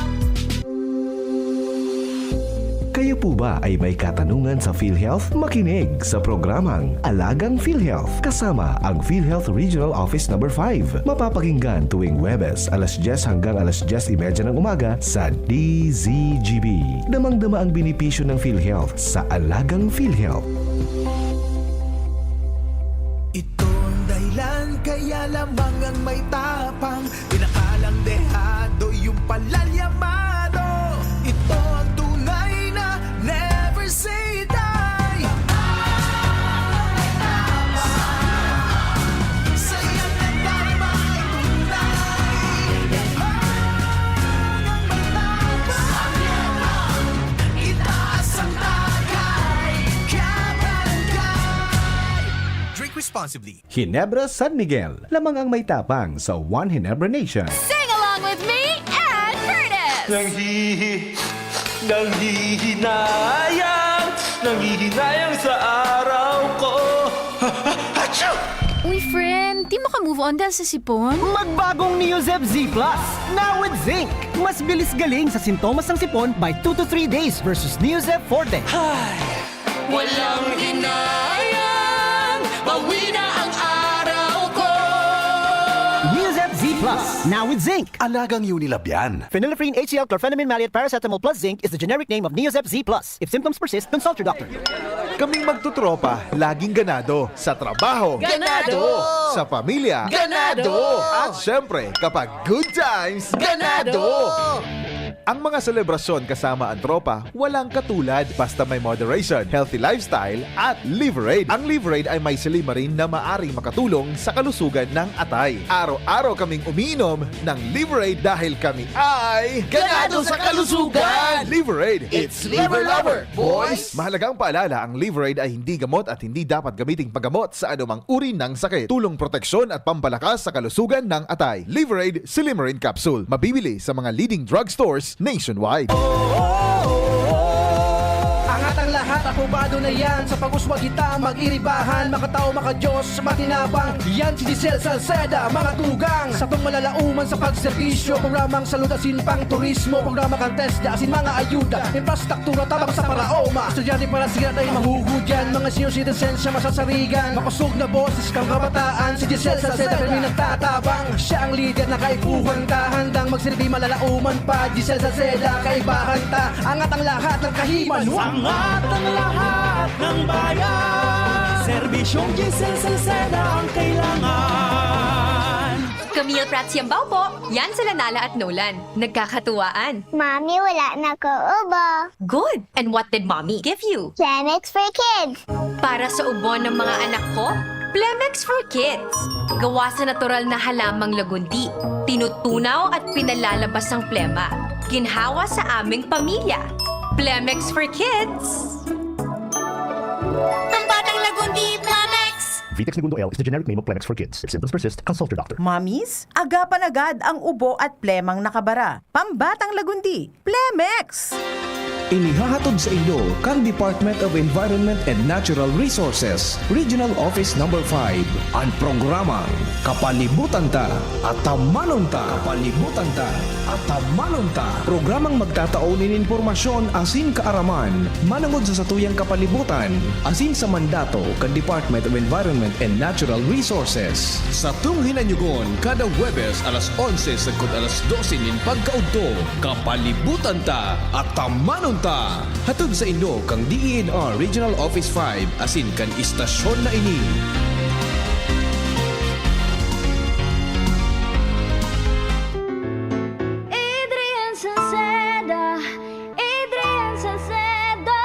Kayo po ba ay may katanungan sa PhilHealth? Makinig sa programang Alagang PhilHealth kasama ang PhilHealth Regional Office Number five. Mapapakinggan tuwing Huwebes, alas dyes hanggang alas dyes y media ng umaga sa D Z G B. Damang-dama ang benepisyo ng PhilHealth sa Alagang PhilHealth. Ito ang dahilan kaya lamang ang may tapang, pinakalang dehado yung palalyamado. Ito ang tunay na never say die. Saya na tayo ay tunay. Ang may tapang, itaas ang tagay. Kabarangay. Drink responsibly. Ginebra San Miguel, lamang ang may tapang sa One Ginebra Nation. Sing along with me and Curtis! Nanghihi, nanghihinayang, nanghihinayang sa araw ko. Achoo! Uy, friend, di mo ka move on dahil sa sipon? Magbagong Neozep Z Plus, now with zinc. Mas bilis galing sa sintomas ng sipon by two to three days versus Neozep Forte. Walang hinayang, bawi na ang araw ko. Neozep Z Plus, now with zinc. Alagang Unilab yan. Phenylephrine H C L chlorphenamine maleate paracetamol plus zinc is the generic name of Neozep Z Plus. If symptoms persist, consult your doctor. Kaming magtutropa, laging ganado. Sa trabaho. Ganado! Sa pamilya. Ganado! At syempre, kapag good times. Ganado! Ang mga selebrasyon kasama ang tropa, walang katulad basta may moderation, healthy lifestyle, at Liverade. Ang Liverade ay may silymarin na maaring makatulong sa kalusugan ng atay. Araw-araw kaming umiinom ng Liverade dahil kami ay Ganado sa kalusugan! Liverade! It's Liver Lover, boys! Mahalagang paalala, ang Liverade ay hindi gamot at hindi dapat gamiting paggamot sa anumang uri ng sakit. Tulong proteksyon at pampalakas sa kalusugan ng atay. Liverade Silymarin Capsule. Mabibili sa mga leading drugstores nationwide. Angat ang lahat, Aprobado na yan sa pag-uswag kita, mag-iribahan, makatao, makadiyos, matinabang. Yan si Giselle Salceda, mga tugang. Satong malalauman sa pagserbisyo, programang salud asin pang turismo, programa kan TESDA asin mga ayuda, infrastruktura tabang sa paraoma. Estudyante para siya na mahuhudyan, mga senior citizens siya masasarigan. Makosog na boses kang kabataan, si Giselle Salceda, pirmi nagtatabang. Siya ang lider na kaipuhan ta, handang magsilbi malalauman pa. Giselle Salceda, kaibahan ta, angat ang lahat ng kahimaluan. Angat ang lahat ng bayan. Serbisyong Giselle Salceda ang kailangan. Camille Prats Yambao po. Yan sila Nala at Nolan. Nagkakatuwaan. Mami, wala na ko ubo. Good! And what did Mommy give you? Plemex for Kids. Para sa ubo ng mga anak ko, Plemex for Kids. Gawa sa natural na halamang lagundi. Tinutunaw at pinalalabas ang plema. Ginhawa sa aming pamilya. Plemex for Kids. Pambatang lagundi, Plemex! Vitex Negundo L is the generic name of Plemex for Kids. If symptoms persist, consult your doctor. Mommies, agapan agad ang ubo at plemang nakabara. Pambatang lagundi, Plemex! Inihahatod sa inyo kan Department of Environment and Natural Resources, Regional Office Number five, an programang Kapalibutan Ta, Atamanon Ta. Kapalibutan Ta, Atamanon Ta. Programang magtatao nin impormasyon asin kaaraman manongod sa satuyang kapalibutan asin sa mandato kan Department of Environment and Natural Resources. Satong hinanyogon kada Huwebes alas onse sagkod alas dose nin pagkaudto. Kapalibutan Ta, Atamanon Ta. Hatod sa inyo kan D E N R Regional Office five asin kan istasyon na ini. Adrian Salceda, Adrian Salceda.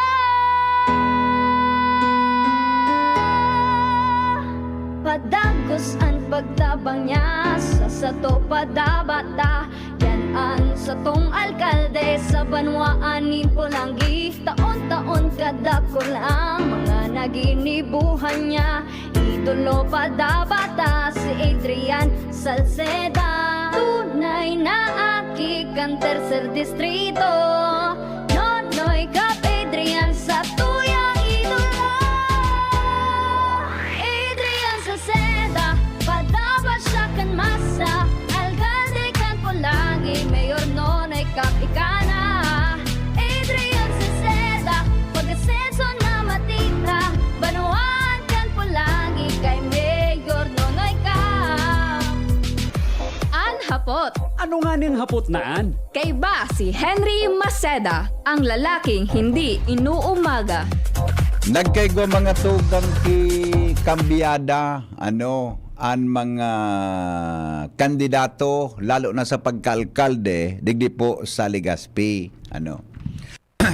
Padagos an pagtabang niya sa sato padabata. Yan an satong alkalde sa banwaan nin Polangui. Taon-taon kadakul ang mga naginibuhan niya. Idolo pa dapat ta si Adrian Salceda. Tunay na aki kan tercer distrito. Nonoy Cap Adrian sa tuyang idolo. Adrian Salceda, padaba siya kan masa. Alkalde kan Polangui, Mayor Nonoy Cap ika na. Adrian Salceda, pag-asenso na matira. Banwaan kan Polangui kay Mayor Nonoy Cap. An hapot. Ano nganing hapot na an? Kaiba si Henry Maceda, ang lalaking hindi inuumaga. Nagkaigwa mga tugang ki kambyada, ano, an mga kandidato, lalo na sa pagkaalkalde, digdi po sa Legazpi, ano.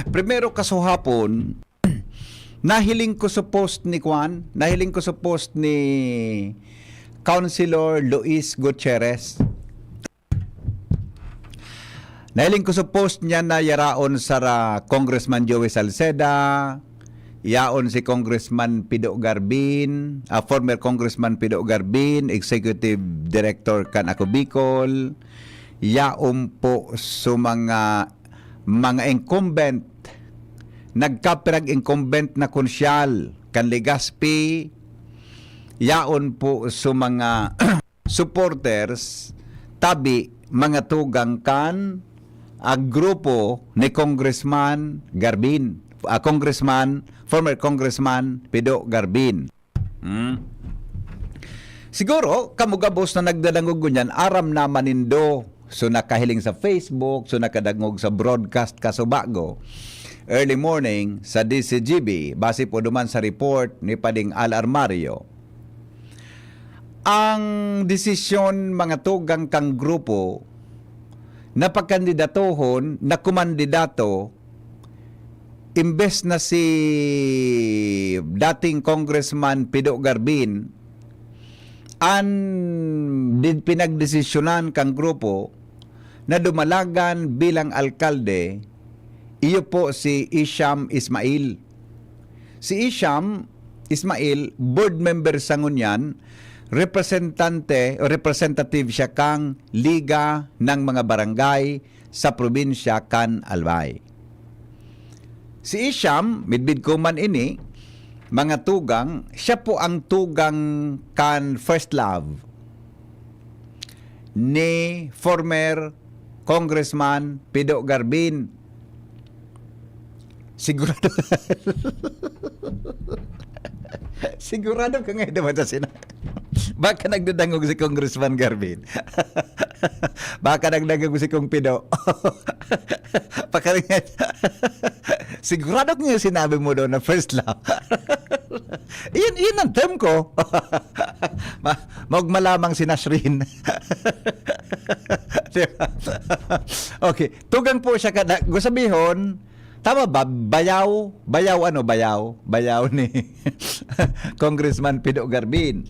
Primero, kasuhapon, nahiling ko sa post ni Kwan, nahiling ko sa post ni Councilor Luis Gutierrez. Nahiling ko sa post niya na yaraon sara Congressman Joey Salceda, yaon si Congressman Pido Garbin, ah, former Congressman Pido Garbin, Executive Director kan Ako Bicol, yaon po sa mga, mga incumbent, nagkapirag incumbent na konsyal kan Legazpi, yaon po sa mga supporters, tabi, mga tugang kan, ah, grupo ni Congressman Garbin, ah, Congressman, former Congressman Pido Garbin. Hmm. Siguro, kamo gabos na nagdadangog ngunyan, aram naman nindo. So, nakahiling sa Facebook, so nakadangog sa broadcast kasubago. Early morning sa D C G B, base po duman sa report ni Pading Al Armario. Ang desisyon, mga tugang kang grupo, na pagkandidatohon na kumandidato, imbes na si dating Congressman Pido Garbin, an di-, pinagdesisyonan kang grupo na dumalagan bilang alkalde, iyo po si Isham Ismail. Si Isham Ismail, board member sa ngunyan, representante o representative siya kang Liga ng mga Barangay sa probinsya kan Albay. Si Isham, midbid ko man ini, mga tugang, siya po ang tugang kan first love ni former Congressman Pido Garbin. Sigurado. Sigurado ka nga naman sa sina-, baka nagdadangog si Congressman Garbin. Baka nagdangog si Kong Pido. Pakaringat. Sigurado ko yung sinabi mo doon na first love. Iyan, iyan ang term ko. Ma-, magmalamang si Nashrin. Di ba? Okay. Tugang po siya kada, gusto sabihon, tama ba? Bayaw? Bayaw ano? Bayaw? Bayaw ni Congressman Pido Garbin.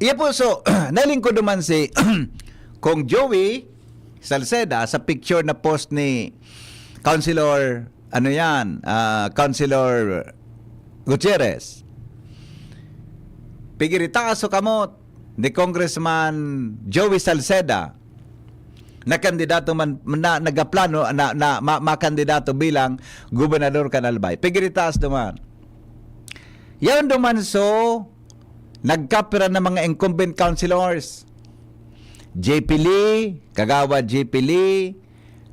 Iya po, so, nailing ko duman si Kong Joey Salceda sa picture na post ni Councilor, ano yan, ah, Councilor Gutierrez. Pigiritaas so kamot ni Congressman Joey Salceda na kandidato man, na nagaplano na, na ma-, makandidato bilang gobernador kan Albay. Pigiritaas duman. Yaon duman so nagkapira na mga incumbent councilors. J P Lee, Kagawad J P Lee,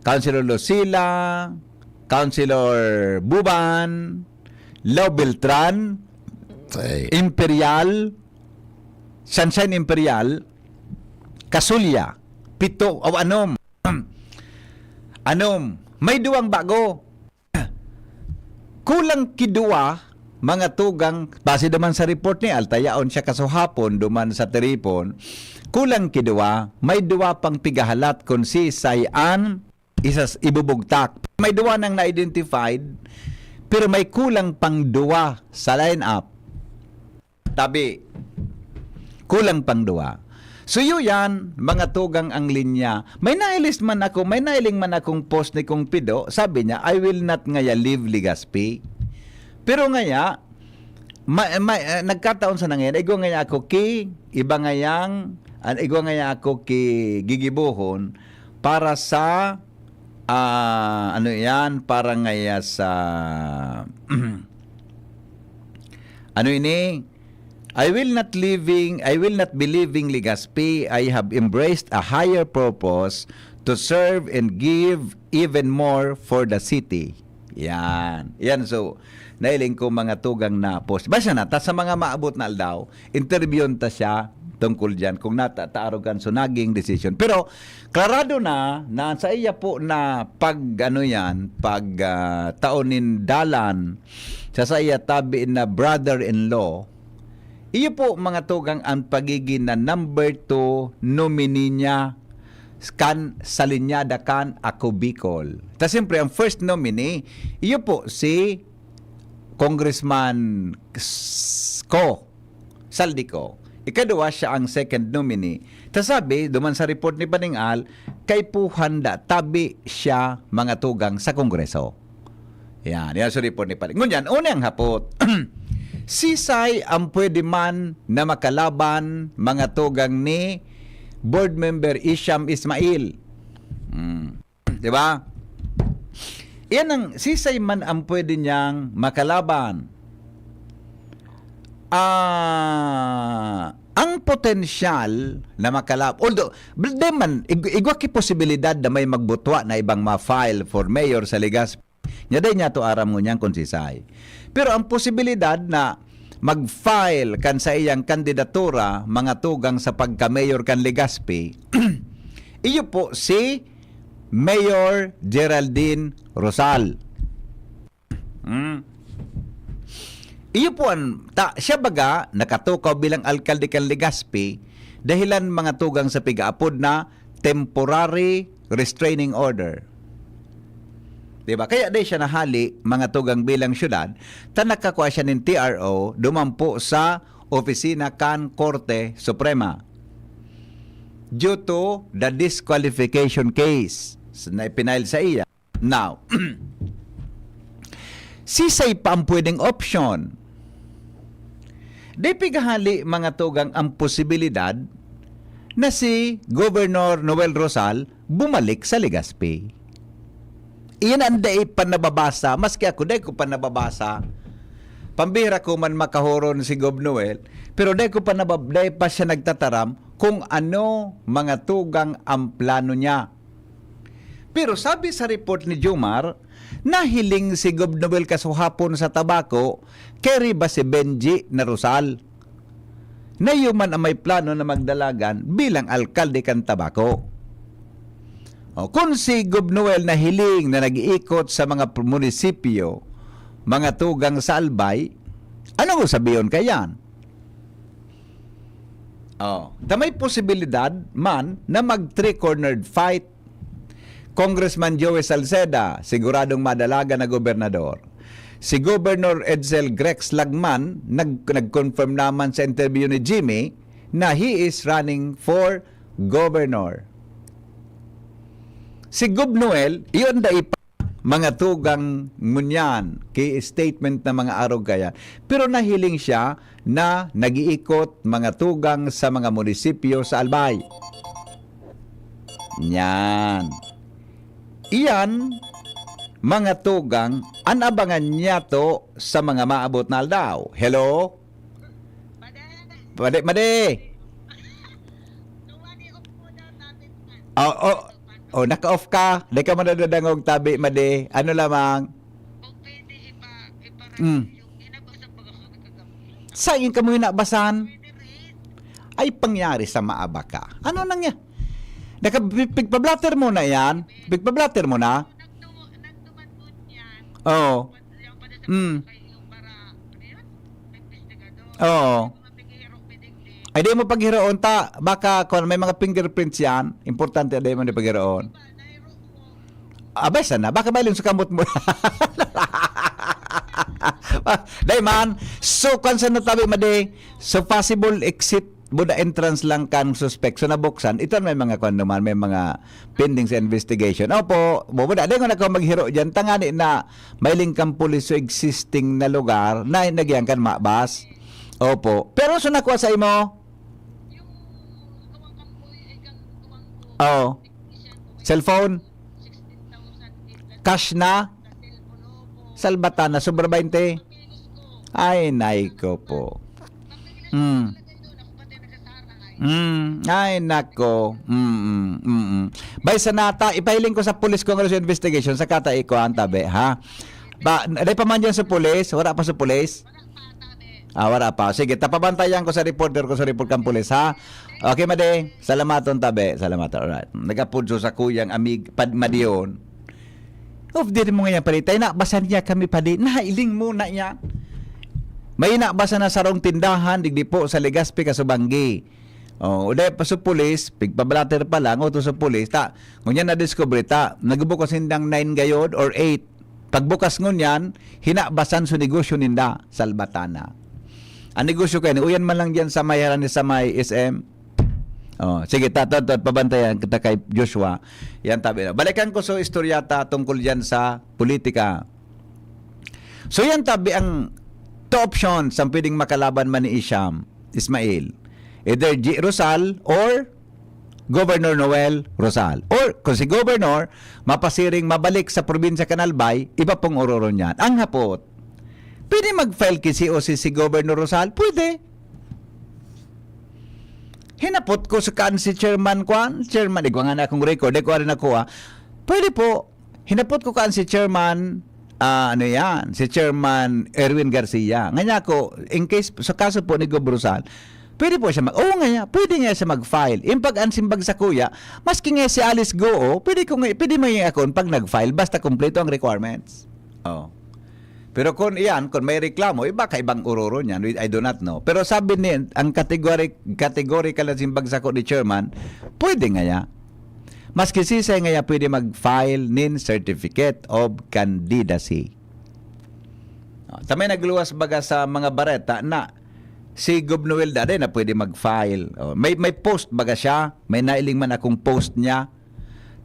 Councilor Lucila, Councilor Buban, Lau Beltran, Ay. Imperial, Sunshine Imperial, Kasulya, pito o anom. Anom, may duwang bago. Kulang ki duwa, mga tugang, base naman sa report ni Alta, yaon siya kasuhapon duman sa Tiripon, kulang ki duwa, may duwa pang pigahalat kun sisay an isas-, ibubugtak. May duwa nang na-identified, pero may kulang pang duwa sa lineup. Tabi, kulang pang duwa. So, iyo yan, mga tugang ang linya. May nailist man ako, may nailing man akong post ni Kong Pido, sabi niya, "I will not ngaya leave Legazpi." Pero ngaya, ma, ma, eh, nagkataon sa nangyari, igwa ngaya ako ki, iba ngayang, an, igwa ngaya ako ki gigibohon para sa, ah, ano yan, para ngaya sa, ano ini, "I will not leaving, I will not be leaving Legazpi. I have embraced a higher purpose to serve and give even more for the city." Yan. Yan, so, nailing ko mga tugang na post. Basta na, ta sa mga maabot na aldaw, interviewon ta siya tungkol dyan kung nata-, taarog kan so naging decision. Pero, klarado na, na sa iya po na pag, ano yan, pag, ah, taon nin dalan, sa, sa iya tabi na brother-in-law, iyo po, mga tugang, ang pagiging na number two nominee niya kan sa linyada kan Ako Bicol. Ta siyempre, ang first nominee, iyo po si Congressman S-, Ko Saldico. Ikaduwa, siya ang second nominee. Ta sabi, duman sa report ni Paning Al, kaipuhan da tabi siya mga tugang sa Kongreso. Yan, yan sa report ni Paning. Ngunyan, una ang hapot. Sisay ang pwede man na makalaban mga tugang ni Board Member Isham Ismail? Hmm. Di ba? Yan ang sisay man ang pwede niyang makalaban. Ah, ang potensyal na makalab-, although, di man, ig-, igwa ki posibilidad na may magbutwa na ibang ma-file for mayor sa Legazpi. Nya, dai niya to aram ngunyan kung sisay. Pero ang posibilidad na mag-file kan sa iyang kandidatura, mga tugang sa pagka-mayor kan Legazpi, iyo po si Mayor Geraldine Rosal. Hmm. Iyo po an, ta, siya baga nakatukaw bilang alkalde kan Legazpi, dahilan mga tugang sa pigaapod na temporary restraining order. Di ba? Kaya dai siya nahali, mga tugang bilang syudad, ta nakakua siya nin T R O duman po sa opisina kan Korte Suprema due to the disqualification case na ipinail sa iya. Now, sisay pa ang pwedeng option? Di pigahali, mga tugang, ang posibilidad na si Governor Noel Rosal bumalik sa Legazpi. Iyan ang dai pa nababasa, maski ako, dai ko pa nababasa. Pambihira ko man makahoron si Gov Noel, pero dai ko pa nabab-, dai pa siya nagtataram kung ano mga tugang ang plano niya. Pero sabi sa report ni Jomar, nahiling si Gov Noel kasuhapon sa Tabaco, kay riba si Benji na Rosal. Nayo man ang may plano na magdalagan bilang alkalde kan Tabaco. O, kun si Gov Noel nahiling na nag-iikot sa mga pr-, munisipyo, mga tugang sa Albay, ano mo sabihon kayan? O, ta may posibilidad man na mag three-cornered fight. Congressman Joey Salceda, siguradong madalagan na gobernador. Si Governor Edsel Grex Lagman, nag-, nag-confirm naman sa interview ni Jimmy na he is running for governor. Si Gov Noel, iyon dai pa mga tugang ngunyan, ki statement na mga arog kaya. Pero nahiling siya na nag-iikot mga tugang sa mga munisipyo sa Albay. Yan. Iyan, mga tugang, an abangan niya to sa mga maabot na aldaw. Hello? Madi, madi. Oh, oh, oh, naka-off ka. Di ka madadadangog, tabi, madi. Ano lamang? Mm. Sa in kamo hinabasan? Ay, pangyari sa maaba ka. Ano nang yan? Naka-, pig-, pigpa-blotter mo na yan. Pigpa-blotter mo na. Oo. Mm. Oo. Ay, di mo paghiroon ta. Baka kung may mga fingerprints yan, importante, di mo na paghiroon. Abay, sana. Baka mahiling sa kamot mo. Dai man. So, kung saan natabi, madi, so, possible exit, buda entrance lang kan suspect. So, nabuksan. Ito may mga kwan naman, may mga pending sa investigation. Opo, buda. Dai ko na ko maghiro dyan. Tangani na mailing kang pulis sa existing na lugar na nagyan kan mabas. Opo. Pero so nakuha sa imo? Oo. Cellphone? Cash na? Salbatan na, sobra twenty? Ay, nay ko po. Mm. Mm. Ay, nako. Mm, mm, mm. Bay, sa nata, ipahiling ko sa police kung ano sa investigation, sa kata iko ang tabi, ha? Ba, dai pa man dyan sa police? Wala pa sa police? Ah, wala pa. Sige, tapabantayan ko sa reporter ko sa report kan pulis, ha? Okay, madi. Salamaton tabi. Salamaton. Alright. Nagapudso sa kuyang amig, pad, madiyon. Of, diri mo ngayon, padi. Tayo na, basa niya kami, padi. Nailing mo na yan. May nabasa na sarong tindahan, digdi po sa Legazpi, Kasubanggi. Oh, uday pa sa pulis, pigpablatter pa lang, o to sa pulis, ta, ngunyan na-discover ta, nagbukas sindang nine gayod or eight. Pagbukas ngunyan, hinabasan sa negosyo ninda, Salbatana. Ang negosyo kayo, uyan man lang dyan sa may harani sa may S M. Oh, sige, ta, ta, ta, pabantayan kita kay Joshua. Yan tabi na. Balikan ko sa istorya ta tungkol dyan sa politika. So yan tabi ang two options ang pwedeng makalaban man ni Isham Ismail. Either G Rosal or Governor Noel Rosal. Or kung si Governor, mapasiring mabalik sa probinsya kan Albay, iba pong ororo niyan. Ang hapot, pwede mag-file ki C O C si Governor Rosal? Pwede. Hinapot ko sa kaan si Chairman Kwan, Chairman, igwa nga na akong record, di ko rin nakuha. Pwede po, hinapot ko kaan si Chairman, ah, ano yan, si Chairman Erwin Garcia. Nganya ko, in case, sa kaso po ni Gov Rosal, pwede po siya mag-, oo nga niya, pwede nga siya mag-file. Yung pag-ansimbag sa kuya, maski nga si Alice Goo, pwede ko nga, pwede maging account pag nag-file, basta kompleto ang requirements. Oh. Pero kung iyan, kung may reklamo, iba ka ibang uroro niyan, we, I do not know. Pero sabi ni, ang category, categorical na simbag sako ni Chairman, pwede nga ya. Maski sisay nga ya pwede mag-file nin certificate of candidacy. Oh, sa may nagluwas baga sa mga bareta na si Gov Noel Dade na pwede mag-file. Oh, may, may post baga siya, may nailing man akong post niya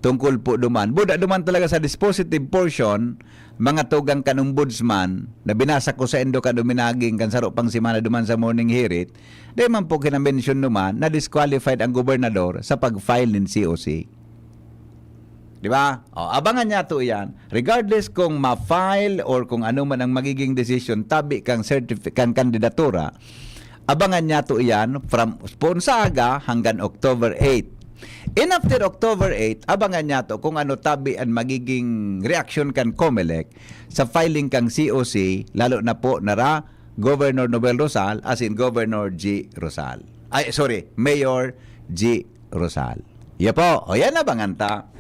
tungkol po duman. Buda duman talaga sa dispositive portion, mga tugang kan Ombudsman, na binasa ko sa indo kan duminaging kan saro pang semana duman sa morning hearing, di man po kinamention duman na disqualified ang gobernador sa pag-file nin C O C. Di ba? O, abangan niyato iyan. Regardless kung ma-file or kung ano man ang magiging desisyon tabi kang certifi-, kang kandidatura, abangan niyato iyan from poon sa aga hanggang October eight. And after October eight, abangan niyato kung ano tabi ang magiging reaksyon kan Comelec sa filing kang C O C, lalo na po nara Governor Noel Rosal, as in Governor G Rosal. Ay, sorry, Mayor G Rosal. Iya po. O, yan, abangan ta.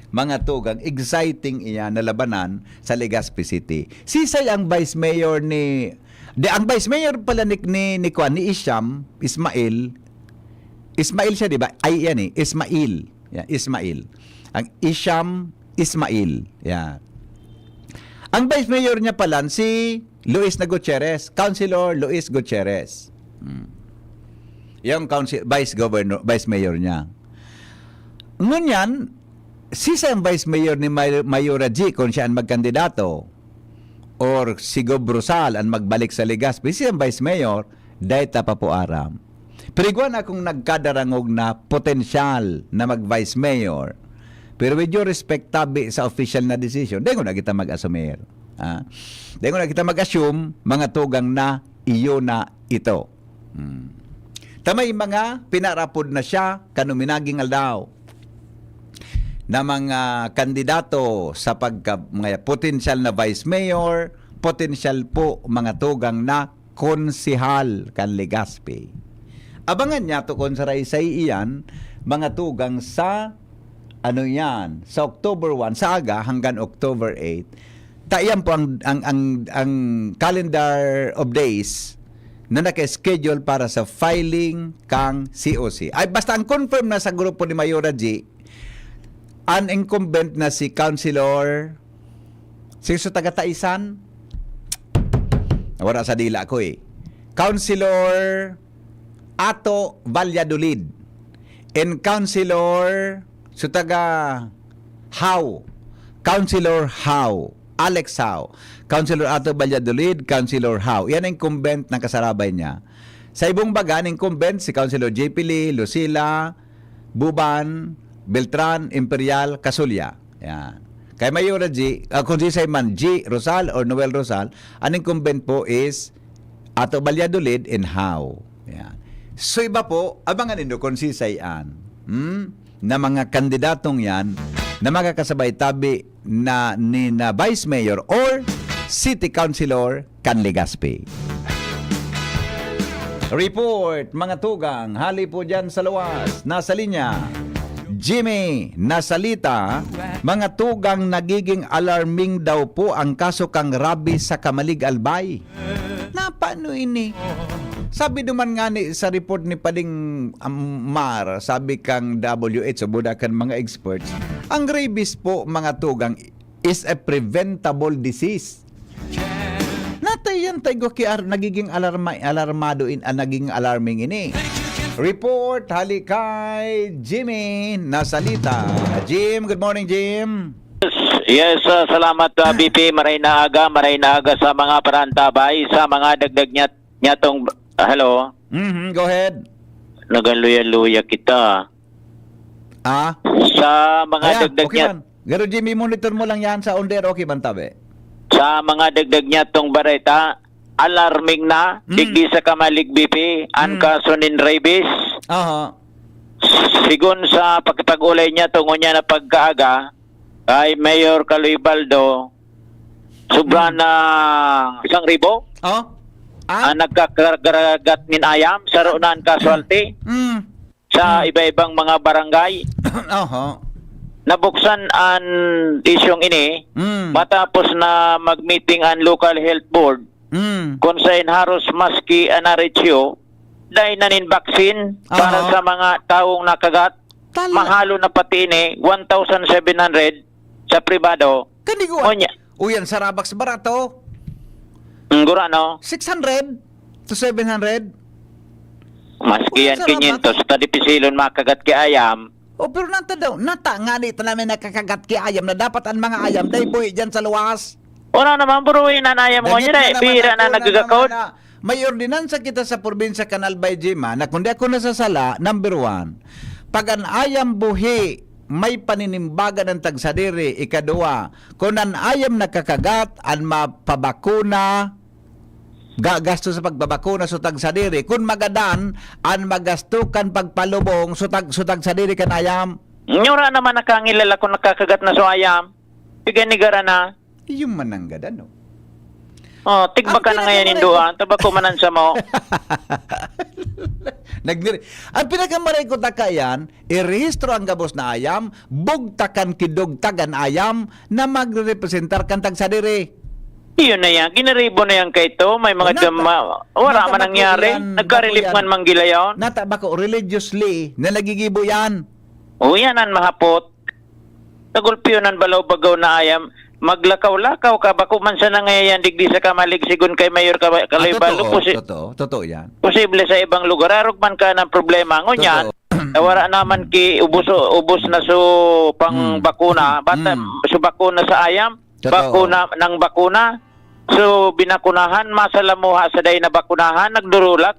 Mga tugang, exciting iyan na labanan sa Legazpi City. Sisay ang vice mayor ni, di, ang vice mayor pala ni, ni, ni, kwan, ni Isham Ismail. Ismail siya, di ba? Ay, yan eh. Ismail. Yan, Ismail. Ang Isham Ismail. Yan. Ang vice mayor niya pala si Luis na Gutierrez, Councilor Luis Gutierrez. Hmm. Yung council, vice governor, vice mayor niya. Ngunyan, si siyang vice mayor ni May-, Mayora G kung siya ang magkandidato, or si Gob Rosal ang magbalik sa Legazpi, si siyang vice mayor, dai ta pa po aram. Pero igwa na akong nagkadarangog na potensyal na mag-vice mayor. Pero with due respect, tabi sa official na decision, dai ko na kita mag-asumir. Ah, dai ko na kita mag-assume, mga tugang, na iyo na ito. Hmm. Ta may mga pinarapod na siya kan minaging aldaw na mga kandidato sa pagka, mga potensyal na vice mayor, potensyal po, mga tugang, na konsehal kan Legazpi. Abangan niyato kung saraysay iyan, mga tugang, sa, ano yan, sa October one, sa aga hanggang October eight. Ta iyan po ang, ang, ang, ang calendar of days na naka-schedule para sa filing kang C O C. Ay, basta ang confirm na sa grupo ni Mayora G, an incumbent na si Councilor, si sa taga Taisan, wala sa dila ko eh. Councilor Ato Valladolid and Councilor, so taga Hao, Councilor Hao, Alex Hao, Councilor Ato Valladolid, Councilor Hao. Yan ang incumbent na kasarabay niya. Sa ibong baga, ang incumbent si Councilor J P Lee, Lucila, Buban, Beltran, Imperial, Casulla. Yan. Kay Mayora G, ah, kung si Simon G Rosal or Noel Rosal, ang incumbent po is Ato Valladolid and Hao. Yan. So iba po, abangan nindo kung si Sayan, hmm, na mga kandidatong yan na makakasabay tabi na ni na Vice Mayor or City Councilor kan Legazpi. Report, mga tugang, hali po dyan sa luwas. Nasa linya, Jimmy Nasalita, mga tugang, nagiging alarming daw po ang kaso kang rabies sa Camalig, Albay. Na paano ini? Sabi duman nga ni sa report ni Pading, um, Mar, sabi kang W H o buda kan mga experts, ang rabies po, mga tugang, is a preventable disease. Natay yan, tayo ki ar-, nagiging alarma-, alarmado in, ah, nagiging alarming ini. Report, hali kay Jimmy Nasalita. Jim, good morning, Jim. Yes, ah, salamat, ah, B P. Maray na aga, maray na aga sa mga parantabay, sa mga dagdag niya, niya tong, ah, hello? Mhm, go ahead. Nagaluya-luya kita. Ah? Sa mga Ayan, dagdag okay niya, man. Pero Jimmy, monitor mo lang yan sa on the air, okay man tabi? Sa mga dagdag niya tong bareta, alarming na, Mm. digdi sa Camalig B P, ang Mm. kaso nin rabies. Aha. Sigon sa pakipag-ulay niya tungo niya na pagkaaga, kay Mayor Caloy Baldo, sobra Mm. na isang ribo Oh? ang Ah? nagkakaragat nin ayam, saro na ang casualty Mm. sa Mm. iba-ibang mga barangay. Aha. Nabuksan ang isyong ini Mm. matapos na mag-meeting ang local health board Mm. kung sain haros maski an R H U, dai na nin vaccine para Aha. sa mga taong nakagat. Tal- Mahalo na pati ini, one thousand seven hundred sa pribado. Kanigo. Onya. Uyan, sa Rabax barato. Ang gura, no? Six hundred to seven hundred. Maski Uy, yan sa kinyentos, ta dipisilon makagat ki ayam. O, pero nata daw, nata nga ni ta namin nakakagat ki ayam na dapat ang mga ayam dai buhi dyan sa luwas. Wala naman, buruhin na ayam mo Dagit niya, na eh. naman Pira ako na na nagagakod. Naman na, may ordinansa kita sa probinsya kan Albay, Jim, ha, na kung di ako nasasala, number one, pag an ayam buhi may paninimbagan an tagsadiri. Ikaduwa, kun an ayam nakakagat, an mapabakuna, gagasto sa pagpabakuna so tagsadiri. Kun magadan, an magasto kan pagpalubong so tag-, so tagsadiri kan ayam. Nyura naman nakangilala kun nakakagat na so ayam. Piganigara na. Iyo man nanggad, ano? Oh, tigba Ang ka na ngayon, pinakamarikot Indoan. Tabako man ang samo. Nagdiri-, ang pinakamaray ko taka yan, irehistro ang gabos na ayam, bugtakan kidugtag an ayam na magrepresentar kan tagsadiri. Iyon na yan. Ginaribo na yan kay to. May mga Wala dam-, ta-, ma-, wala man nagkabako nangyari. Yan, Nagka-relief bako yan. Man manggila yon. Nata bako, religiously, na nagigibo yan. O, yan ang mahapot. Nagulpiyon ang balaw-bagaw na ayam. Maglakaw-lakaw ka, bako man sana ngayon digdi sa kamalig, sigon kay Mayor Ka-, Ah, Kaloy Balo, totoo, posi-, totoo, totoo yan. Posible sa ibang lugar. Arog man ka ng problema. Ngunyan, Totoo. Nawara naman ki ubos, ubos na so pang Mm. bakuna. Bata, Mm. so bakuna sa ayam, Totoo. bakuna ng bakuna. So, binakunahan, masalamuha sa day na bakunahan, nagdurulak.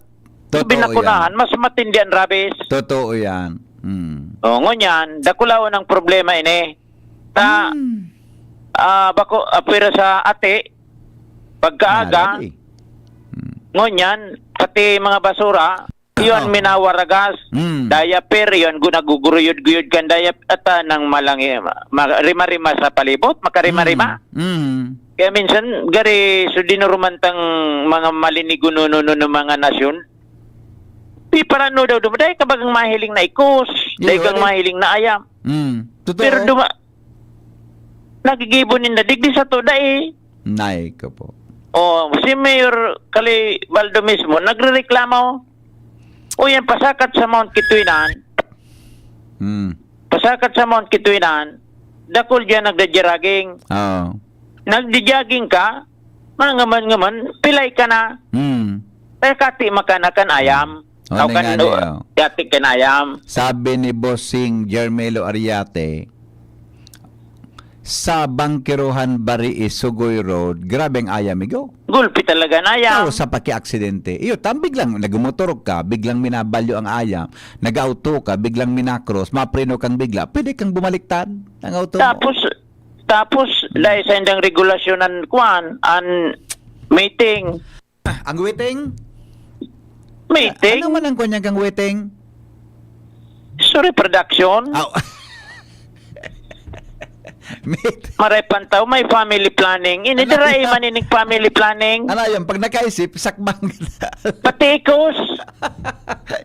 So, Totoo binakunahan, yan. Mas matindi ang rabies. Totoo yan. Mm. O, ngunyan, dakulaon ang problema ini. Ta, Mm. ah, bako, ah, pero sa ati, pagkaaga, Ah, lagi. Mm. ngunyan, pati mga basura, iyon Oo. minawaragas, Mm. diaper, iyon gu-, naguguruyod-guyod kan diaper, at, ah, nang malangi-, ma-, rima-rima sa palibot, makarima-rima. Mm. Mm. Kaya minsan, gari, so dinormantang mga malinigononono ng mga nasyon, di parano daw duman, dahil kabagang mahiling na ikos, Iyo, dahil kang ano? mahiling na ayam. Mm. Totoo. Pero duma-, nagigibo ninda, digdi sa to, dai. Nay ko po. Oh, si Mayor Kaloy Baldo mismo, nagrereklamo. O yan, pasakat sa Mount Kituinan. Hmm. Pasakat sa Mount Kituinan, dakul diyan nagda-jogging. Oo. Nagda-jogging ka, mangaman-ngaman, pilay ka na. Hmm. Kaya kati makanakan ayam. O, Aw, kan ngani, do-, oh. Kati kan ayam. Sabi ni Bossing Jermelo Ariate, sa Bangkirohan, Bari, Isugoy Road, grabe ang ayam, igo. Gulpi talaga na ayam. Pero sa pakiaksidente, iyo, tam, biglang nagmotor ka, biglang minabalyo ang ayam, nag-auto ka, biglang minakros, mapreno kang bigla, pwede kang bumaliktad ang auto mo. Tapos, tapos, Hmm. dahil sa indang regulasyon ang kwan, ang meeting. Ang waiting? Meeting? Ano man ang kwan niya kang waiting? Sorry, production? Aw. Meet. Maray pantaw, may family planning. Ini Ano dira yan? Iman ining family planning. Ano yan? Pag nakaisip, sakbang. Pati ikos.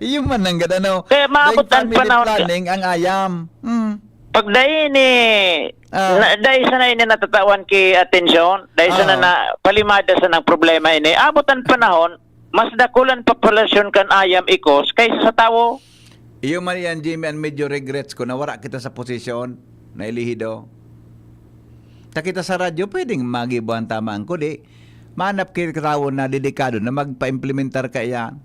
Iyo man ang ganda, no? Kaya maabot Dahil ang family panahon ka- planning ang ayam. Hmm. Pag dai ni, Ah. na, dai sana ini natatawan ki atensyon, dai sana Ah. na palimada sa nang problema ini. Abot ang panahon, mas dakul an populasyon kan ayam, ikos kaysa sa tawo. Iyo man yan, Jimmy, ang medyo regrets ko na wala kita sa posisyon na elehido. Ta kita sa radyo, pwedeng magibo ang tama ang kudi. Mahanap kayo tawo na dedikado na magpa-implementar kaiyan.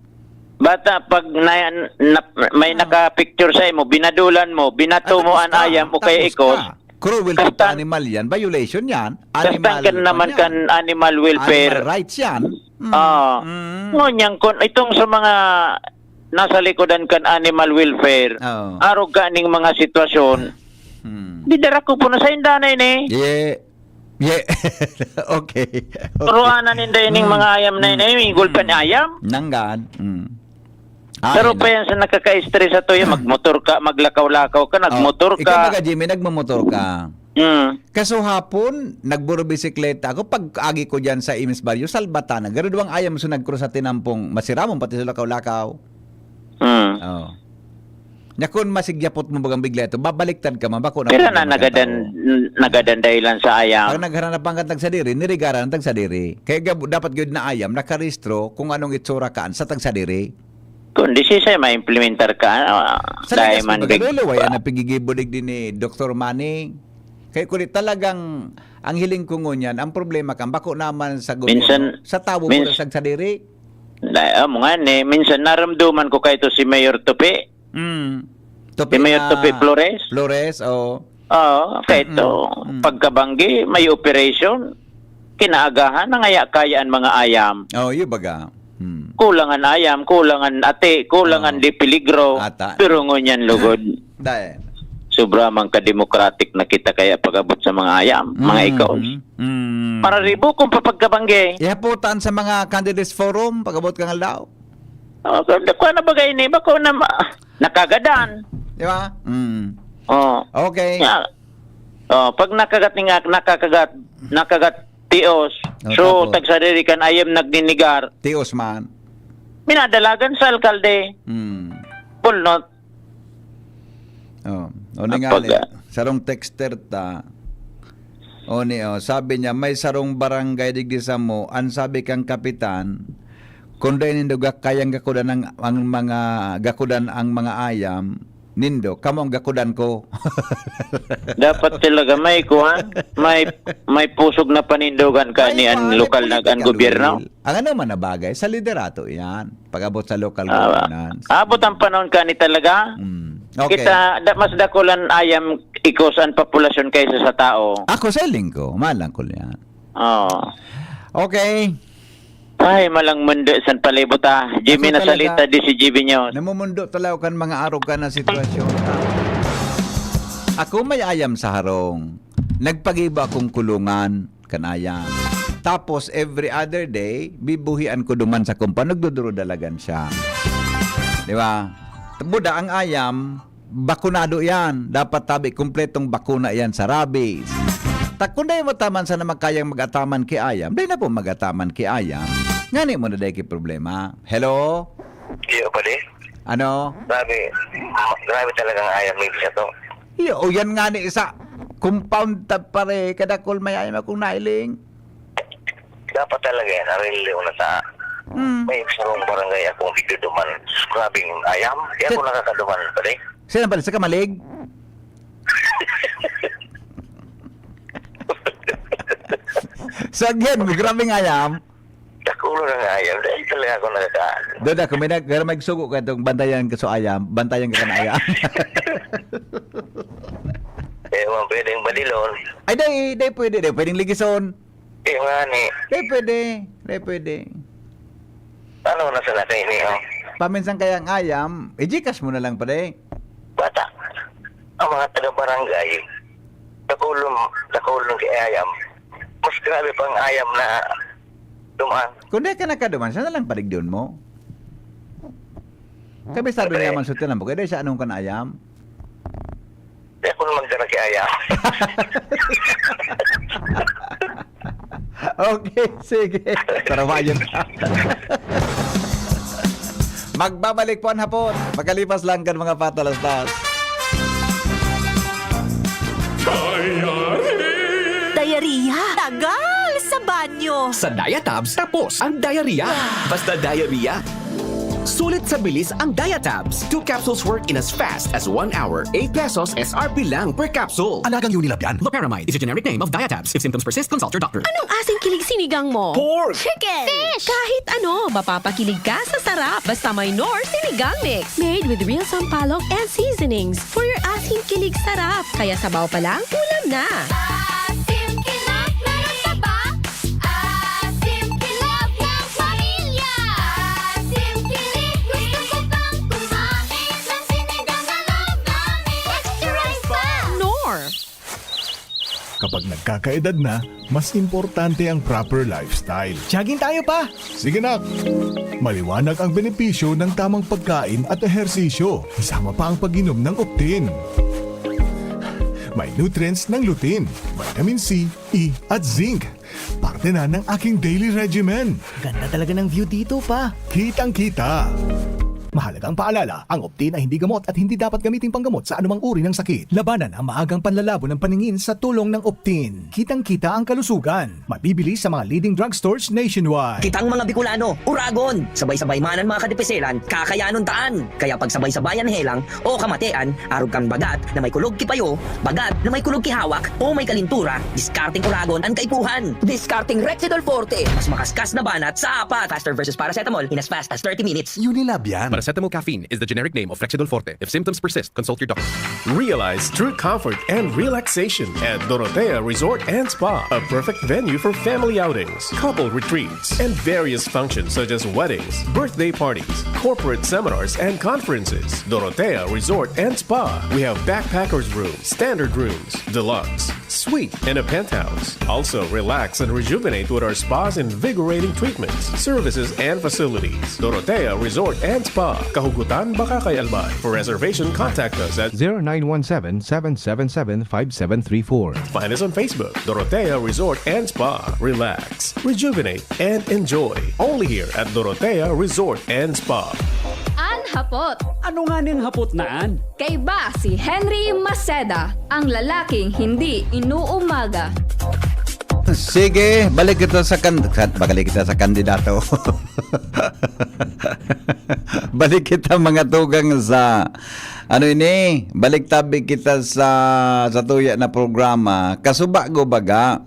Bata, pag na, na, may Ah. naka-picture sa imo, binadulan mo, binato At mo an gusto, ayam o kaya tapos ikos. Ka. Cruelty to Kasta-, animal yan. Violation yan. Animal kasta ka naman yan. Kan animal welfare. Animal rights yan. Mm. Ah. Mm. Ngunyan, kun itong sa mga nasa likodan kan animal welfare, Oo. arog ka ning mga sitwasyon, Hmm. di dara ko po na sa indanay ni. Yeah. Yeah. Okay. Okay. Turuanan ninda ining Mm. mga ayam na Mm. ini, may gulpan Mm. ayam. Nanggad. Mm. Ah, Pero yun pa na. Yan sa nakaka-stress sa tuyo, magmotor ka, maglakaw-lakaw ka, Oh, nagmotor ikaw ka. Baga, Jimmy, nagmomotor ka. Mm. Kaso hapon, nagburobisikleta ako, pag agi ko dyan sa Imis Barrio, Salbatana, garo duwang ayam so nagkrus sa tinampong masiramon, pati sa lakaw-lakaw. Mm. Oh. Nya kun masigyapot mo bagang bigla ito, babaliktad ka man, bako na Pero kung na may nagadan-, makatao. Nagadan dahilan sa ayam. Pag nagharap ang kantag sadiri, nirigara ang tagsadiri. Kaya gab-, dapat gyud na ayam, nakarehistro kung anong itsura kaan sa tagsadiri. Kung di siya, maimplementar ka, ano, Sa dahil ligas man mo, big- Bagalolo, way, ang napigigibulig din ni Doktor Manny. Kaya kulit talagang, ang hiling ko ngunyan, ang problema kan, bako naman sa gobyerno, Minsan, sa tawo mo mins-, na sagsadiri. Dahil, ah, mga ni, minsan naramdaman ko kay ito si Mayor Tupi. Mm. Si Tupi Mayor na Tupi Flores. Flores, oo. Oo, kay Mm, ito, mm. pagkabanggi, may operation, kinaagahan, nangaya-kaya ang mga ayam. Oh, yun baga. Hmm. Kulang ang ayam, kulang ang ati, kulang Oh. ang di peligro, Ata. Pero ngunyan lugod. Dahil. sobra man ka-democratic na kita kaya pag-abot sa mga ayam, mga ikaw. Mm. Mararibo kung papagkabanggi. Ihaputan sa mga candidates forum, pag-abot kang aldaw. Oh, so, kuha na bagay ni, bako na ma-, nakagadan. Di ba? Mm. Oh. Okay. Nga, oh, pag nakagat ni nga, nakakagat, nakagat tios, Oh, so, tapos? Tagsadiri kan ayam nagninigar. Tios man. Minadalagan sa alkalde. Mm. Bulnot. Oh, o ni nga Apag-, ni, sarong texter ta. O ni, oh, sabi niya, "May sarong barangay digdi samo, an sabi kang kapitan, kung dai nindo ga-, kayang gakudan ang, ang mga, gakudan ang mga ayam nindo, kamo ang gakudan ko." Dapat talaga may kuwan, may, may pusog na panindogan ka Ay, ni an kuwan, may lokal na, an politika, gobyerno. Will. Ang ano man na bagay, sa liderato iyan, pag-abot sa local Ah, governance. abot ang panahon ka ni talaga. Mm. Okay. Kita, da-, mas dakulan ayam ikos ang populasyon kaysa sa tao. Ako, sa linggo, malang ko yan. Oo. Okay. Ay, malang mundo, san palibot, ah. Jimmy Ako talaga, Nasalita, D C G B News. Namumundo talaga kan mga arog ka na sitwasyon. Ako may ayam sa harong. Nagpagibo akong kulungan. Kan ayam. Tapos, every other day, bibuhian ko duman sa compound, nagduduro-dalagan siya. Di ba? Buda, ang ayam, bakunado yan. Dapat tabi, kumpletong bakuna yan sa rabies. Ta, kung dai mo taman sana magkayang mag-ataman ki ayam, dai na po mag-ataman ki ayam. Ngani mo na dai ki problema. Hello? Iyo, padi. Ano? Grabe, ma-, grabe talagang ayam ni siya to. Iyo, o yan nga ni isa. Compound ta pare, kadakol may ayam akong nailing. Dapat talaga yan, arili una sa Hmm. may sarong barangay akong video duman. Grabing ayam. Kaya Sa- ako nakakaduman, pare. Sino pala? Sa Kamalig? Sa again, grabing ayam. Dakulo na nga ayam. Dahil talaga ako nagkaan. Doon ako, may nag-, pero may sugo ka itong bantayan ka sa ayam, bantayan ka na ayam. Eh, man pwedeng badilon. Ay, dai, dai pwede, dai pwedeng ligison. Eh, nga ni. Dai pwede, dai pwede. Ano na sa laki ni, oh? Paminsan kaya ang ayam, i-Gcash mo na lang, pare. Bata. Ang mga taga-barangay, dakulon, dakulon kay ayam. Mas grabe pang ayam na dumaan. Kung di ka nakaduman, siya na lang paligdon mo. Kami sabi Pre. niya man, sutilan mo, kaya di siya anong kan ayam? Di ako naman dara kay ayam. Okay, sige. Tarawayan na. Magbabalik po ang hapon. Pagkalipas lang kan mga patalastas. Diarrhea? Tagal sa banyo. Sa Diatabs, tapos ang diarrhea. Basta diarrhea, sulit sa bilis ang Diatabs. Two capsules work in as fast as one hour. Eight pesos S R P lang per capsule. Alagang Unilab yan. Loperamide is a generic name of Diatabs. If symptoms persist, consult your doctor. Anong asing kilig sinigang mo? Pork! Chicken! Fish! Kahit ano, mapapakilig ka sa sarap. Basta may Knorr Sinigang Mix. Made with real sampalok and seasonings. For your asing kilig sarap. Kaya sabaw pa lang, ulam na. Asim kilog, meron ka ba? Asim kilog ng pamilya. Asim kilog, gusto ko pang kumain ng sinigang na love namin. Extra rice pa! Knorr. Kapag nagkakaedad na, mas importante ang proper lifestyle. Jogging tayo, pa! Sige, nak! Maliwanag ang benepisyo ng tamang pagkain at ehersisyo, kasama pa ang pag-inom ng Optin. May nutrients ng lutein, vitamin C, E, at zinc. Parte na ng aking daily regimen. Ganda talaga ng view dito, pa. Kitang-kita. Mahalagang paalala, ang Optin ay hindi gamot at hindi dapat gamiting panggamot sa anumang uri ng sakit. Labanan ang maagang panlalabo ng paningin sa tulong ng Optin. Kitang-kita ang kalusugan. Mabibili sa mga leading drugstores nationwide. Kitang mga Bicolano, Uragon! Sabay-sabay man an mga kadipiselan, kakayanon taan! Kaya pagsabay-sabayan helang o kamatean, arog kan bagat na may kulog ki payo, bagat na may kulog ki hawak, o may kalintura, diskarteng Uragon an kaipuhan! Diskarteng Rexidol Forte, mas makaskas na banat sa apat! Faster versus paracetamol in as fast as thirty minutes. Unilab yan. Paracetamol caffeine is the generic name of Rexidol Forte. If symptoms persist, consult your doctor. Realize true comfort and relaxation at Dorotea Resort and Spa, a perfect venue for family outings, couple retreats, and various functions such as weddings, birthday parties, corporate seminars and conferences. Dorotea Resort and Spa. We have backpackers room, standard rooms, deluxe, suite, and a penthouse. Also, relax and rejuvenate with our spa's invigorating treatments, services, and facilities. Dorotea Resort and Spa. Kahugutan, Bacacay, Albay. For reservation, contact us at zero nine one seven, seven seven seven, five seven three four. Find us on Facebook, Dorotea Resort and Spa. Relax, rejuvenate, and enjoy. Only here at Dorotea Resort and Spa. An hapot. Ano nga ning hapot na an? Kaiba si Henry Maceda, ang lalaking hindi inuumaga. Sige, balik kita sa kan balik kita sa kandidato. Balik kita, mga tugang, sa ano ini, balik tabi kita sa sa tuya na programa. Kasubago baga,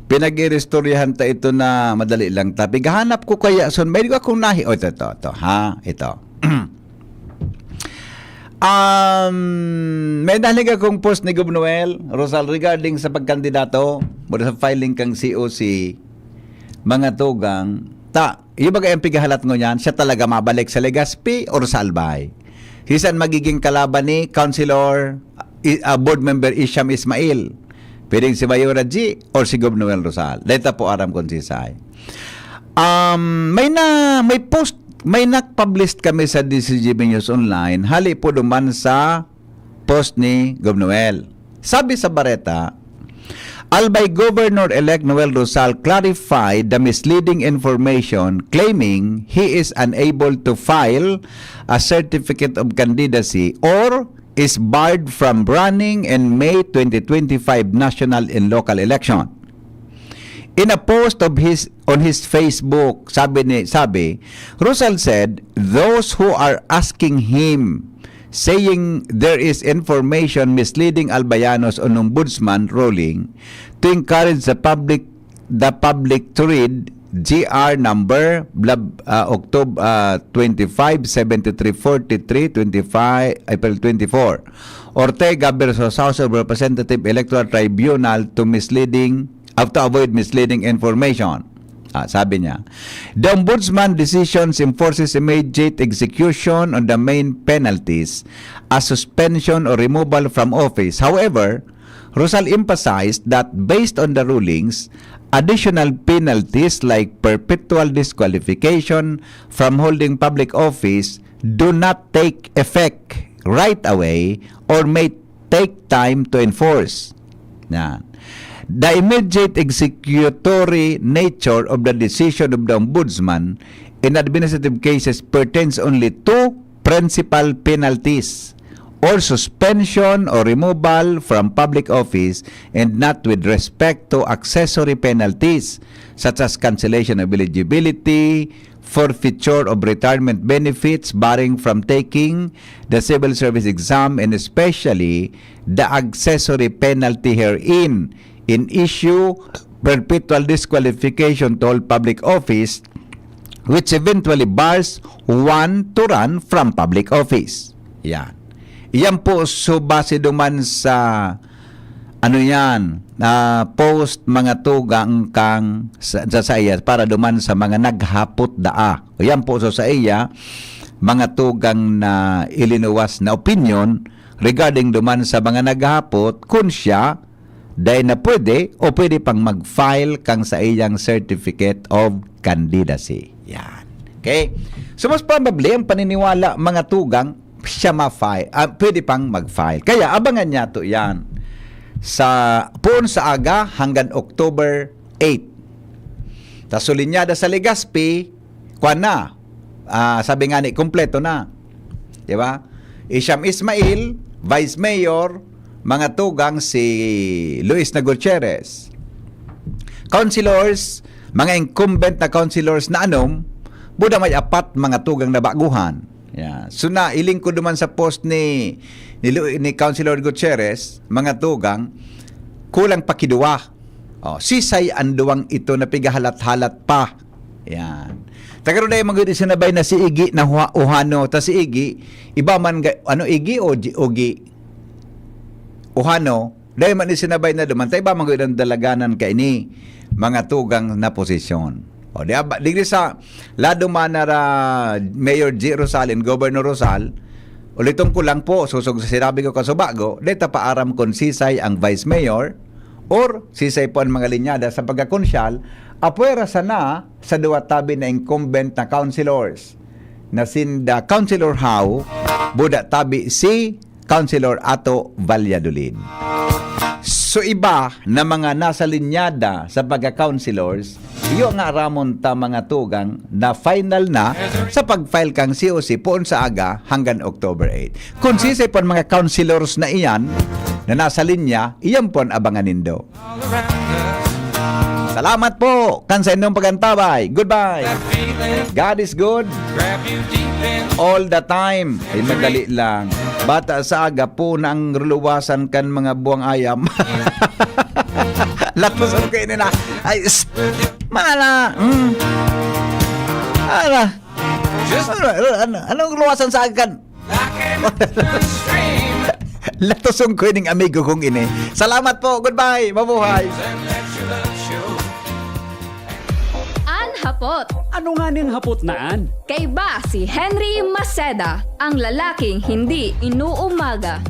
pinag-iristoryahan ta ito na madali lang ta. Pigahanap ko kaya son, may ko akong nahi, oh, ito, ito, ito, ha, ito. Um, may nalig akong post ni Gov Noel Rosal regarding sa pagkandidato mula sa filing kang C O C, mga tugang, ta, yung bagay ang pigahalat ngunyan, siya talaga mabalik sa Legazpi or sa Albay? Sisan magiging kalaban ni Councilor uh, Board Member Isham Ismail? Pwedeng si Mayora G or si Gov Noel Rosal? Dahil ta po aram kung sisay. Um, may na may post may nag-publish kami sa D C G B News Online, hali po duman sa post ni Gov Noel. Sabi sa bareta, Albay Governor-elect Noel Rosal clarified the misleading information claiming he is unable to file a certificate of candidacy or is barred from running in May twenty twenty-five national and local election. In a post of his on his Facebook, sabi ni sabi, Rosal said, those who are asking him, saying there is information misleading Albayanos on Ombudsman ruling to encourage the public the public to read G R number blab, uh, October uh, twenty-five, seventy-three, forty-three, twenty-five, April twenty-four. Ortega versus House of Representative Electoral Tribunal to misleading uh, to avoid misleading information. Ah, sabi niya, the Ombudsman decisions enforces immediate execution on the main penalties as suspension or removal from office. However, Rosal emphasized that based on the rulings, additional penalties like perpetual disqualification from holding public office do not take effect right away or may take time to enforce. Yan. The immediate executory nature of the decision of the Ombudsman in administrative cases pertains only to principal penalties or suspension or removal from public office and not with respect to accessory penalties such as cancellation of eligibility, forfeiture of retirement benefits, barring from taking the civil service exam, and especially the accessory penalty herein in issue perpetual disqualification to all public office, which eventually bars one to run from public office. Yan. Iyan po, so, base duman sa ano yan, ah, post, mga tugang, kang sa, sa, sa iya para duman sa mga naghapot daa. Yan po, so, sa iya, mga tugang, na ilinuwas na opinion regarding duman sa mga naghapot kun siya dai na pwede o pwede pang mag-file kang sa iyang certificate of candidacy. Yan. Okay? So, mas probably ang paniniwala, mga tugang, siya ma-file, ah, pwede pang mag-file. Kaya abangan niya to yan sa puon sa aga hanggang October eight. Tas sa Linyada sa Legazpi, kwan na, ah, sabi nga ni, kompleto na. Di ba? Isham Ismail, Vice Mayor, mga tugang si Luis na Gutierrez. Councilors, mga incumbent na councilors na anom, buda may apat mga tugang na baguhan. Yeah. So, na iling ko duman sa post ni ni, Lu- ni Councilor Gutierrez, mga tugang, kulang pa kiduwa. Oh, sisay ang duwang ito na pigahalat-halat pa? Yan. Tagaro dai magud isinabay na si Igi na hua- uhano, ta si Igi, iba man ga- ano, Igi o Gi- o Gi? Uhano, dai man isinabay na duman, ta iba magud ang dalaganan kaini, mga tugang na posisyon. O, di ba, digdi sa lado man na ra Mayor G Rosal and Governor Rosal, uliton ko lang po, susog sa sinabi ko kasubago, di ta paaram kun sisay ang vice mayor or sisay po ang mga linyada sa pagkakonsyal, apwera sana sa duwa tabi na incumbent na councilors na sinda Councilor Howe, buda tabi si Councilor Ato Valladolid. So, iba na mga nasa linyada sa pagka-councilors, iyo nga aramon ta, mga tugang, na final na sa pag-file kang C O C poon sa aga hanggang October eight. Kun sisay pa mga councilors na iyan na nasa linya, iyan pon abangan nindo. Salamat po kan sa inyong pagantabay. Goodbye. God is good all the time. Ay, madali lang. Bata sa aga po na ang ruluwasan kan mga buwang ayam. Latoson ko ini na. Ay, s-, mala. Mm. Ala. Ano, ano, ano, anong luwasan sa aga kan? Latoson ko ining amigo kong ini. Salamat po. Goodbye. Mabuhay. An hapot. Ano nga ning hapot na an? Kaiba si Henry Maceda, ang lalaking hindi inuumaga.